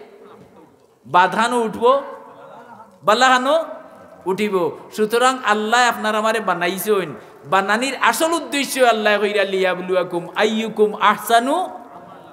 বাদখানও উঠবো, বালাখানও উঠিবো। সুতরাং আল্লায় আপনার আমারে বানাইছইন, বানানির আসল উদ্দেশ্য আল্লায় কইরা, "লিয়াবলুয়াকুম আইয়ুকুম আহসানু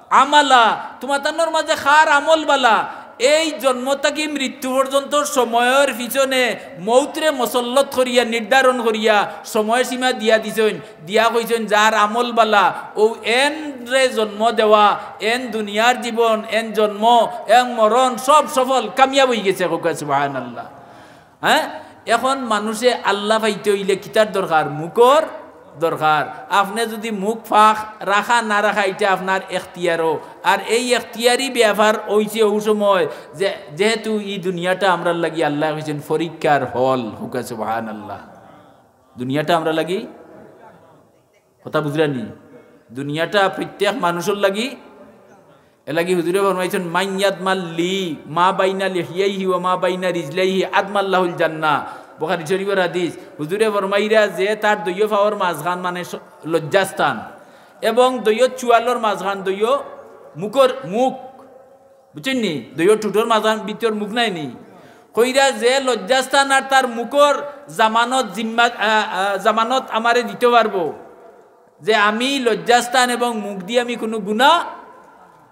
আমালা।" তুমাতানর মাঝে কার আমল বালা। এই জন্ম থাকি মৃত্যু পর্যন্ত সময়র পিছনে মৌতরে মুসল্লত করিয়া, নির্ধারণ করিয়া সময়সীমা দিয়া দিছইন। দিয়া কইছইন, "যার আমল বালা, অউ এনরে জন্ম দেওয়া, এন দুনিয়ার জীবন, এন জন্ম, এন মরণ, সব সফল, কামিয়াব অইগেছে।" কউক্কা সুবহানাল্লাহ। হ্যাঁ, এখন মানুষে আল্লাহ পাইতে অইলে কিতার দরকার? মুখর দরকার। আপনে যুদি মুখ পাক রাখা না রাখা, ইটা আপনার এখতিয়ারও। আর এই এখতিয়ারি ব্যাপার অইছে অউ সময় যে, যেহেতু ই দুনিয়াটা আমরার লাগি আল্লায় কইছইন পরীক্ষার হল। কউক্কা সুবহানাল্লাহ। দুনিয়াটা আমরার লাগি কথা বুঝরা নি? দুনিয়াটা প্রত্যেক মানুষর লাগি। এরলাগি হুজুরে ফরমাইছইন, "মান ইয়াদমান লি মা বাইনা লিহিয়াইহি ওয়া মা বাইনা রিজলাইহি আদমান লাহুল জান্নাহ।" বুখারী শরীফর হাদিস। হুজুরে ফরমাইরা যে তার দুইও পাওর মাঝখান মানে স-, লজ্জাস্থান এবং দুইও চুয়ালর মাঝখান দুইও মুখর মুখ বুঝছইন নি? দুইও ঠুটর মাঝখান ভিতর মুখ নাই নি? কইরা যে লজ্জাস্থান আর তার মুখর জামানত জিম্মা, আ, আ, জামানত আমারে দিতো পারবো যে আমি লজ্জাস্থান এবং মুখ দি আমি কুনু গুনা,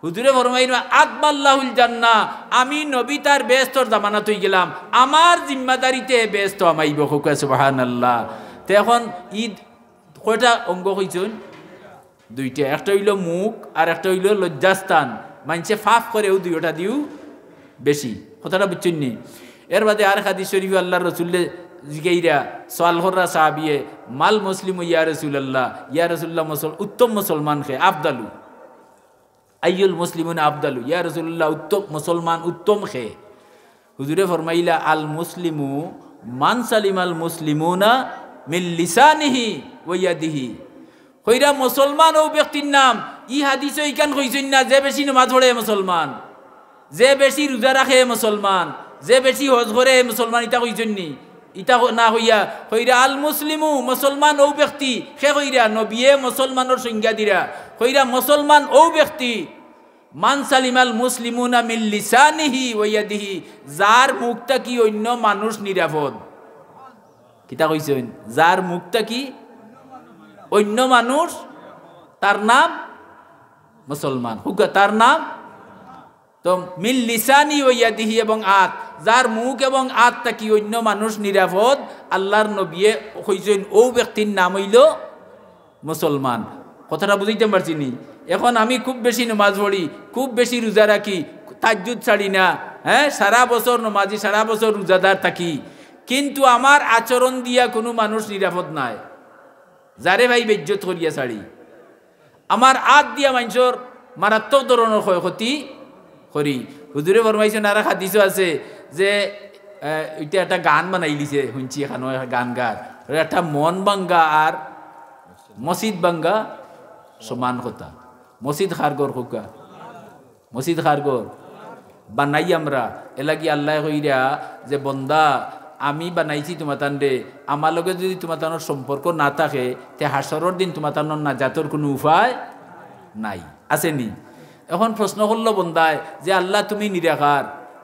হুজুরে ফরমাইন, "আদমান লাহুল জান্নাহ, আমি নবী তার বেহেস্তর জামানত অইগেলাম, আমার জিম্মাদারিতে বেহেস্তো হামাইবো।" কউক্কা সুবহানাল্লাহ। তে এখন ইদ কয়টা অঙ্গ কইছইন? দুইটা, একটা অইলো মুখ আর একটা অইলো লজ্জাস্থান। মানষে পাপ করে অউ দুইওটা দিও বেশি। কথাটা বুঝছইন নি? এরবাদে আর হাদিস শরীফো আল্লার রসুলরে জিগাইরা, সওয়াল কররা সাহাবিয়ে, "মাল মুসলিমু ইয়া রাসূলুল্লাহ?" ইয়া রাসূলুল্লাহ, মুসল-, উত্তম মুসলমান কে, আফদালু। আইয়ুল মুসলিমিনা আফদালু, ইয়া রাসূলুল্লাহ, উত্তম মুসলমান উত্তম কে? হুজুরে ফরমাইলা, "আল মুসলিমু মান সালিমাল মুসলিমুনা মিন লিসানিহি ওয়া ইয়াদিহি।" কইরা মুসলমান অউ ব্যক্তির নাম, ই হাদিসো ইখান কইছইন না, যে বেশি নমাজ পড়ে মুসলমান, যে বেশি রোজা রাখে মুসলমান, যে বেশি হজ করে মুসলমান, ইতা কইছইন নি? ইতা ক-, না কইয়া কইরা, "আল মুসলিমু", মুসলমান অউ ব্যক্তি। কে কইরা? নবিয়ে মুসলমানর সংজ্ঞা দিরা। কইরা, "মুসলমান অউ ব্যক্তি, মান সালিমাল মুসলিমুনা মিন লিসানিহি ওয়া ইয়াদিহি", যার মুখ থাকি অইন্য মানুষ নিরাপদ। কিতা কইছইন? যার মুখ থাকি অইন্য মানুষ, তার নাম মুসলমান। কউক্কা, তার নাম তো মিন লিসানি ওয়া ইয়াদিহি, এবং আত, যার মুখ এবং আত থাকি অইন্য মানুষ নিরাপদ, আল্লার নবিয়ে কইছইন, অউ ব্যক্তির নাম অইলো মুসলমান। কথাটা বুঝাইতাম পারছি নি? এখন আমি খুব বেশি নমাজ পড়ি, খুব বেশি রোজা রাখি, তাহাজ্জুদ ছাড়ি না, হ্যাঁ, সারা বছর নমাজি, সারা বছর রোজাদার থাকি, কিন্তু আমার আচরণ দিয়া কুনু মানুষ নিরাপদ নায়। যারে পাই বেইজ্জত করিয়া ছাড়ি। আমার আত দিয়া মানষর মারাত্মক ধরনর ক্ষয়ক্ষতি করি। হুজুরে ফরমাইছইন, আর এক হাদিসো আছে যে, আহ, ইটা একটা গান বানাইলিছে, হুনছি এখানো একটা গান গার। ওটা একটা মন ভাঙ্গা আর মসজিদ ভাঙ্গা সমান কথা। মসজিদ কার ঘর কউক্কা? মসজিদ কার ঘর? বানাই আমরা। এরলাগি আল্লায় কইরা যে, "বন্দা, আমি বানাইছি তুমাতানরে, আমার লগে যুদি তুমাতানর সম্পর্ক না থাকে, তে হাশরর দিন তুমাতানর নাজাতর কুনু উপায় নাই।" আছে নি? এখন প্রশ্ন করলো বন্দায় যে, "আল্লাহ, তুমি নিরাকার,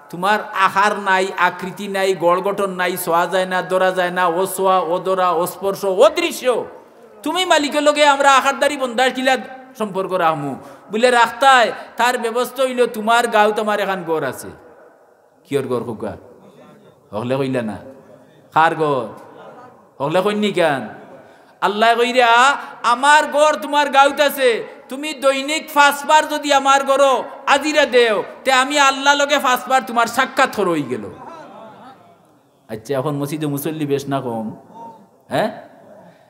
তুমার আকার নাই, আকৃতি নাই, গড় গঠন নাই, ছোঁয়া যায় না, ধরা যায় না, অছোঁয়া, অধরা, অস্পর্শ, অদৃশ্য। তুমি মালিকর লগে আমরা আকারধারী বন্দার কিলা সম্পর্ক রাখমু?" বুলে, "রাখতায়, তার ব্যবস্থা অইলো তুমার গাউত আমার এখান ঘর আছে।" কিয়র ঘর কউক্কা? হকলে কইলা না। কার ঘর? হকলে কইন নি কেন? আল্লায় কইরা, "আমার ঘর তুমার গাউত আছে, তুমি দৈনিক পাঁচবার যুদি আমার ঘরো হাজিরা দেও, তে আমি আল্লার লগে পাঁচবার তুমার সাক্ষাৎ করা অইগেলো।" আচ্ছা, এখন মসজিদো মুসল্লি বেশ না কম? হ্যাঁ?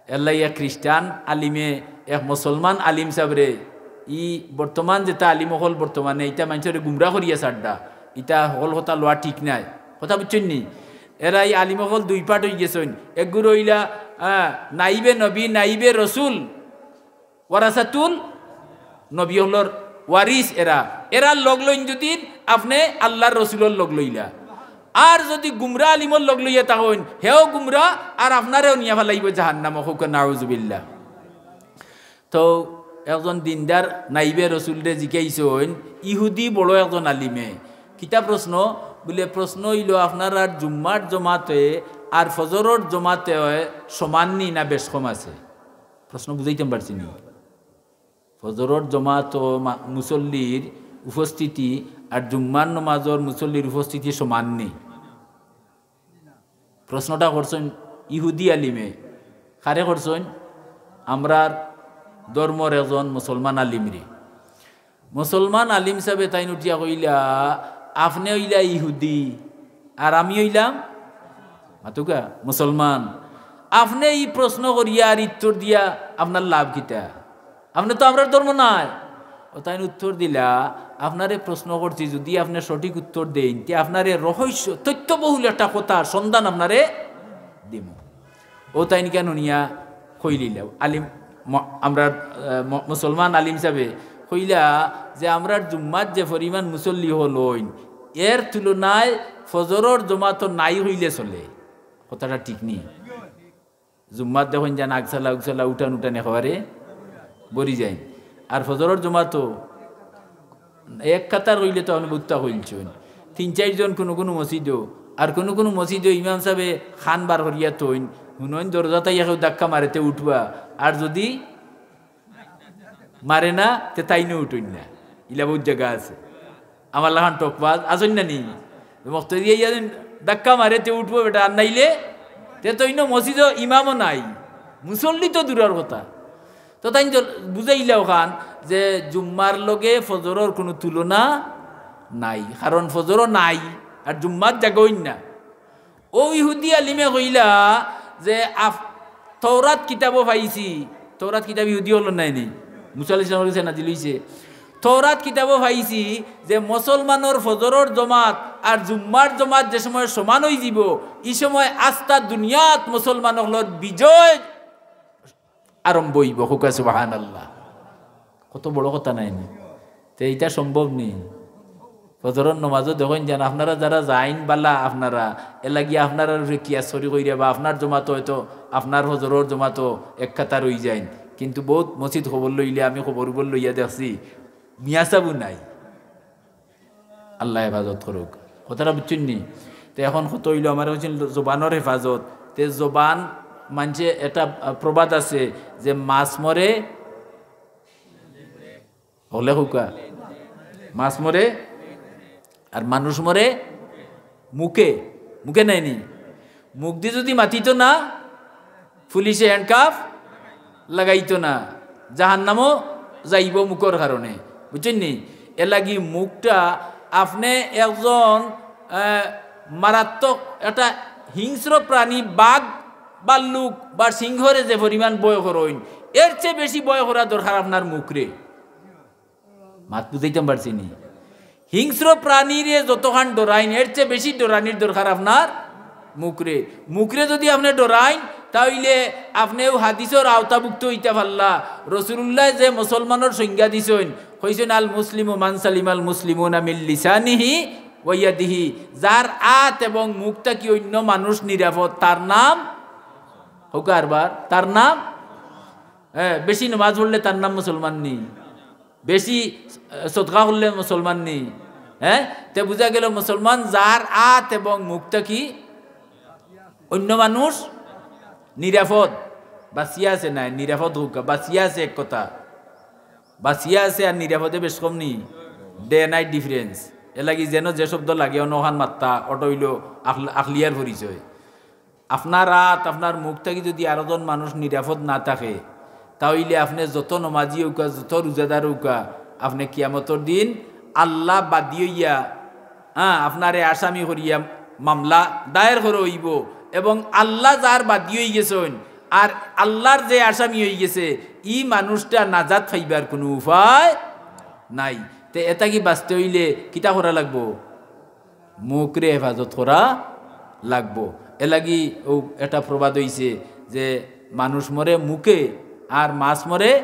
এরলাগি এক খ্রিস্টান আলিমে এক মুসলমান আলিম সাবরে, ই বর্তমান যেতা আলিম অকল বর্তমানে, ইতা মানষরে গুমরা করিয়া ছাড়রা, ইতা হকল কথা লওয়া ঠিক নায়। কথা বুঝছইন নি? এরা ই আলিম অকল দুই part অইগেছইন। এগুর অইলা, আহ, নাইবে নবী, নাইবে রসুল, ওয়ারাসাতুল নবী অকলর ওয়ারিস এরা। এরার লগ লইন যুদি আপনে আল্লার রসুলর লগ লইলা, আর যুদি গুমরা আলিমর লগ লইয়া থাকইন, হেও গুমরা, আর আপনারেও নিয়া ফালাইবো জাহান্নামো, কউক্কা নাউজুবিল্লাহ। তো একজন দিনদার নাইবে রসুলরে জিকাইছইন, ইহুদি বড় একজন আলিমে। কিতা প্রশ্ন? বুলে, প্রশ্ন অইলো, আপনারার জুম্মার জমাতে আর ফজরর জমাতে সমান নি না বেশ কম আছে? প্রশ্ন বুঝাইতাম পারছি নি? ফজরর জমাতো মা-, মুসল্লির উপস্থিতি আর জুম্মার নমাজর মুসল্লির উপস্থিতি সমান নি? প্রশ্নটা করছইন ইহুদি আলিমে। কারে করছইন? আমরার ধর্মর একজন মুসলমান আলিমরে। মুসলমান আলিম সাবে তাইন উঠিয়া কইলা, "আপনে অইলা ইহুদি, আর আমি অইলাম," মাতউক্কা, "মুসলমান। আপনে ই প্রশ্ন করিয়া আর উত্তর দিয়া আপনার লাভ কিতা? আপনে তো আমরার ধর্ম নায়।" অউ তাইন উত্তর দিলা, "আপনারে প্রশ্ন করছি, যুদি আপনে সঠিক উত্তর দেইন, তে আপনারে রহস্য, তথ্যবহুল একটা কথার সন্ধান আপনারে দিমু।" অউ তাইন কেন হুনিয়া কইলিলা, আলিম, ম-, আমরার, আহ, ম-, মুসলমান আলিম সাবে কইলা যে আমরার জুম্মাত যে পরিমাণ মুসল্লি অইন, এর তুলনায় ফজরর জমাতো নাই অইলে চলে। কথাটা ঠিক নি? জুম্মাত দেখইন যেন আগছালা উগছালা উঠান উঠান একেবারে ভরি যাইন। আর ফজরর জমাতো এক কাতার অইলে তো আপনে বুঝতা কইলছইন। তিন চাইরজন কুনু কুনু মসজিদো, আর কুনু কুনু মসজিদো ইমাম সাবে কান বার করিয়া থইন, হুনইন দরজাত আইয়া কেউ ধাক্কা মারে তে উঠবা, আর যুদি মারে না তে তাইনও উঠইন না। ইলা বউত জাগা আছে। আমার লাখান ঠকবাজ আছইন না নি? মুক্তাদিয়ে ইয়া যেন ধাক্কা মারে তে উঠবো বেটা, আর নাইলে তে তো ইনো মসজিদো ইমামও নাই, মুসল্লি তো দূরর কথা। তো তাইন জল-, বুঝাইলা অখান যে জুম্মার লগে ফজরর কুনু তুলনা নাই, কারণ ফজরও নাই আর জুম্মাত জাগইন না। অউ ইহুদি আলিমে কইলা যে আফ-, তৌরাত কিতাবো পাইছি, তৌরাত কিতাব ইহুদি অকলর নায় নি, মুসা আলাইহিস সালামর গেছে নাজিল অইছে। তৌরাত কিতাবো পাইছি যে মুসলমানর ফজরর জমাত আর জুম্মার জমাত যে সময় সমান অইযিবো, ই সময় আস্তা দুনিয়াত মুসলমান অকলর বিজয় আরম্ভ অইবো। কউক্কা সুবহানাল্লাহ। কত বড় কথা নায় নি? তে ইটা সম্ভব নি? ফজরর নমাজো দেখইন যেন আপনারা যারা যাইন বালা আপনারা, এরলাগি আপনারার উপরে কিয়াস করি কইরা বা আপনার জমাতো অয়তো, আপনার ফজরর জমাতো এক কাতার অইযাইন। কিন্তু বউত মসজিদ খবর লইলে আমি খবর উপর লইয়া দেখছি, মিয়াসাবও নাই। আল্লায় হেফাজত করউক। কথাটা বুঝছইন নি? তে অখন কথা অইলো, আমারে কইছইন জবানর হেফাজত। তে জবান মানষে একটা, আহ, প্রবাদ আছে যে মাছ মরে, অকলে কউক্কা, মাছ মরে আর মানুষ মরে মুখে, মুখে নায় নি? মুখদি যুদি মাতিতো না, পুলিশে handcuff লাগাইতো না, জাহান্নামো যাইবো মুখর কারণে, বুঝছইন নি? এরলাগি মুখটা আপনে একজন, আহ, মারাত্মক একটা হিংস্র প্রাণী, বাঘ, ভাল্লুক বা সিংহরে যে পরিমাণ ভয় করইন, এর চেয়ে বেশি ভয় করা দরকার আপনার মুখরে। মাত বুঝাইতাম পারছি নি? হিংস্র প্রাণীরে যতখান ডরাইন, এর চেয়ে বেশি ডরানির দরকার আপনার মুখরে। মুখরে যুদি আপনে ডরাইন, তা অইলে আপনেও হাদিসর আওতাভুক্ত অইতা পারলা। রসুলুল্লায় যে মুসলমানর সংজ্ঞা দিছইন, কইছইন, "আল মুসলিমু মান সালিমাল মুসলিমুনা মিন লিসানিহি ওয়া ইয়াদিহি।" যার আত এবং মুখ থাকি অইন্য মানুষ নিরাপদ, তার নাম, কউক্কা আরবার, তার নাম, হ্যাঁ, বেশি নমাজ পড়লে তার নাম মুসলমান নি? বেশি, আহ, সদকা করলে মুসলমান নি? হ্যাঁ? তে বুঝা গেল মুসলমান যার আত এবং মুখ থাকি অইন্য মানুষ নিরাপদ, বাঁচিয়া আছে নায়, নিরাপদ কউক্কা, বাঁচিয়া আছে এক কথা। বাঁচিয়া আছে আর নিরাপদে বেশ কম নি? Day night difference। এরলাগি যেন যে শব্দ লাগে অনো অখান মাত্তা, অটা অইলো আখল-, আখলিয়ার পরিচয়। আপনার আত, আপনার মুখ থাকি যুদি আরোজন মানুষ নিরাপদ না থাকে, তা অইলে আপনে যত নমাজি অউক্কা, যত রোজাদার অউক্কা, আপনে কিয়ামতর দিন আল্লা বাদী অইয়া, হ্যাঁ, আপনারে আসামি করিয়া মামলা দায়ের করা অইবো। এবং আল্লা যার বাদী অইগেছইন, আর আল্লার যে আসামি অইগেছে, ই মানুষটা নাজাত পাইবার কুনু উপায় নাই। তে এতা থাকি বাঁচতে অইলে কিতা করা লাগবো? মুখরে হেফাজত করা লাগবো। এরলাগি অউ একটা প্রবাদ অইছে যে মানুষ মরে মুখে আর মাছ মরে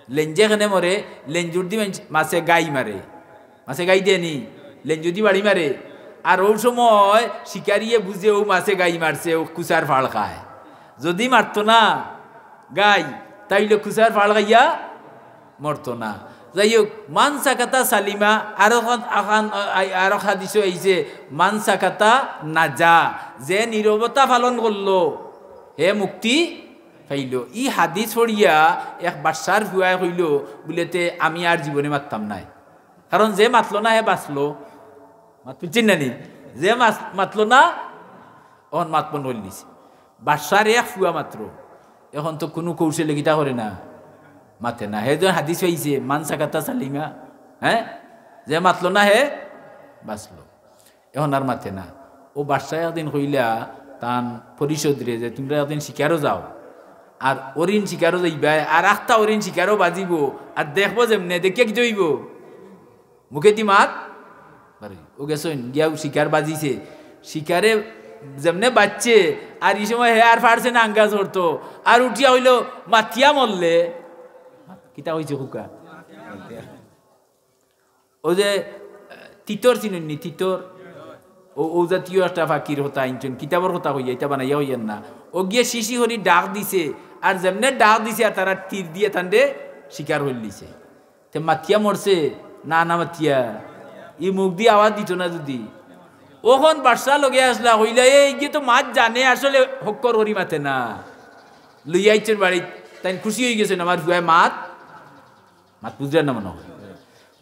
লেঞ্জে। কেনে মরে? লেঞ্জুরদি মাছ-, মাছে গাই মারে, মাছে গাই দেয়নি, লেঞ্জুরদি বাড়ি মারে। আর অউ সময় শিকারিয়ে বুঝে অউ মাছে গাই মারছে, অউ কুচার ফাড় খায়। যুদি মারতো না গাই, তাইলে কুচার ফাড় খাইয়া মরতো না। যাই হউক, মান সাকাতা সালিমা, আরো খান, আখান, আই-, আরো হাদিসও আইছে, মান সাকাতা নাজা, যে নীরবতা পালন করলো, হে মুক্তি পাইলো। ই হাদিস পড়িয়া এক বাদশার ফুয়ায় কইলো, বুলে, "তে আমি আর জীবনে মাততাম নায়।" কারণ যে মাতলো না, হে বাঁচলো। মাত বুঝছইন না নি? যে মাত-, মাতলো না, অখন মাত বন্ধ করি দিছে। বাদশার এক ফুয়া মাত্র, অখন তো কুনু কৌশলে কিতা করে না, মাতে না। হে যে হাদিস পাইছে, "মান সাকাতা সালিমা", হ্যাঁ, যে মাতলো না হে বাঁচলো। অখন আর মাতে না। অউ বাদশায় একদিন কইলা তান পরিষদরে যে, "তুমরা একদিন শিকারো যাও, আর হরিণ শিকারো যাইবায়, আর আখতা হরিণ শিকারো বাজিবো, আর দেখবো যেমনে, দেখিয়া কিতা অইবো?" মুখেদি মাত বারইবো। অউ গেছইন, গিয়াউ শিকার বাজিছে। শিকারে যেমনে বাজছে, আর ই সময় হে আর পারছে না আঙ্গাজ করতো। আর উঠিয়া কইলো, "মাতিয়া মরলে।" কিতা কইছে কউক্কা? অউ যে, আহ, তিতর চিনইন নি, তিতর? অউ, অউ জাতীয় একটা পাখির কথা আনছইন, কিতাবর কথা কইয়া, ইতা বানাইয়া কইয়ার না। অউ গিয়া শি শি করি ডাক দিছে, আর যেমনে ডাক দিছে, আর তারা তীর দিয়া তানরে শিকার করিলিছে। তে মাতিয়া মরছে? না, না মাতিয়া। ই মুখদি আওয়াজ দিতো না যুদি। অখন বাদশা লগে আছলা, কইলা, "এ, ইগে তো মাত জানে, আসলে হক্কর করি মাতে না।" লইয়া আইছইন বাড়িত, তাইন খুশি অইগেছইন, "আমার ফুয়ায় মাত, মাত বুঝরা না মনো অয়।"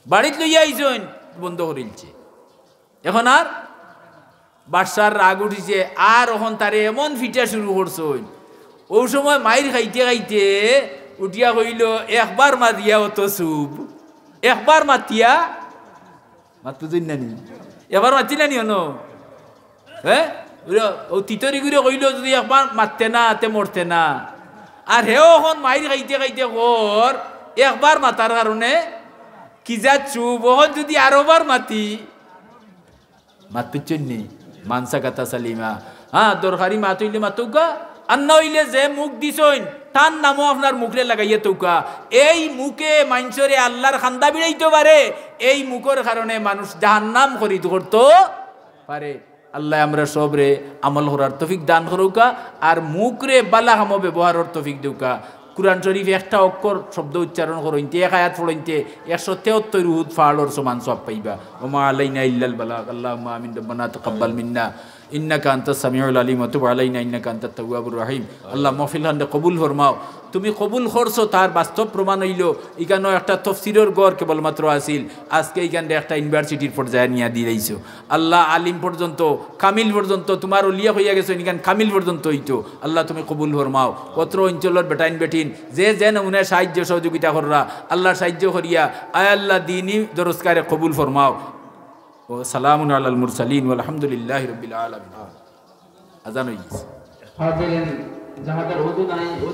বাড়িত লইয়া আইছইন, বন্ধ করিলছে। অখন আর বাদশার রাগ উঠিছে, আর অখন তারে এমন ফিটা শুরু করছইন। অউ সময় মাইর খাইতে খাইতে উঠিয়া কইলো, "একবার মাতিয়া অত চুপ, একবার মাতিয়া।" মাত বুঝইন না নি? একবার মাতি না নি অনো? হে? অউ তিতর ইগুরে কইলো, "যুদি একবার মাততে না, তে মরতে না।" আর হেও অখন মাইর খাইতে খাইতে কর, একবার মাতার কারণে কি জাত চুপ, অখন যুদি আরোবার মাতি, মাত বুঝছইন নি? মান সাকাতা সালিমা। হ্যাঁ, দরকারি মাত অইলে মাতউক্কা, আর না অইলে যে মুখ দিছইন, তান নামও আপনার মুখরে লাগাইয়া থউক্কা। এই মুখে মানষরে আল্লার কান্দা ভিড়াইতো পারে, এই মুখর কারণে মানুষ জাহান্নাম খরিদ করতো পারে। আল্লায় আমরা সবরে আমল করার তৌফিক দান করউক্কা, আর মুখরে বালা কামো ব্যবহারর তৌফিক দেউক্কা। কুরআন শরীফ একটা অক্ষর শব্দ উচ্চারণ করইনতে, এক আয়াত পড়ইনতে, একশো তেহত্তর উহুদ পাহাড়র সমান সওয়াব পাইবা। ওমা আলাইনা ইল্লাল বালাগ। আল্লাহুম্মা আমিন। রব্বানা তাকাব্বাল মিন্না ইন্নাকা আনতাস সামিউল আলিম ওয়া তুব আলাইনা ইন্নাকা আনতাত তাওয়াবুর রহিম। আল্লাহ, মাহফিল খানরে কবুল ফরমাও। তুমি কবুল করছো, তার বাস্তব প্রমাণ অইলো, ইখানো একটা তফসিরর ঘর কেবলমাত্র আছিল, আজকে ইখানরে একটা ইউনিভার্সিটির পর্যায়ে নিয়া দিলাইছো। আল্লাহ, আলিম পর্যন্ত, কামিল পর্যন্ত, তুমার অলিয়ে কইয়া গেছইন, ইখান কামিল পর্যন্ত অইতো। আল্লাহ, তুমি কবুল ফরমাও। অত্র অঞ্চলর বেটাইন বেটিন, যে যে নমুনায় সাহায্য সহযোগিতা কররা, আল্লাহ সাহায্য করিয়া, আয় আল্লাহ, দিনি দরসগারে কবুল ফরমাও। ওয়া সালামুন আলাল মুরসালিন ওয়াল হামদুলিল্লাহি রাব্বিল আলামিন। আজান অইগেছে। হাজিরিন, যাহাদের উযু নাই,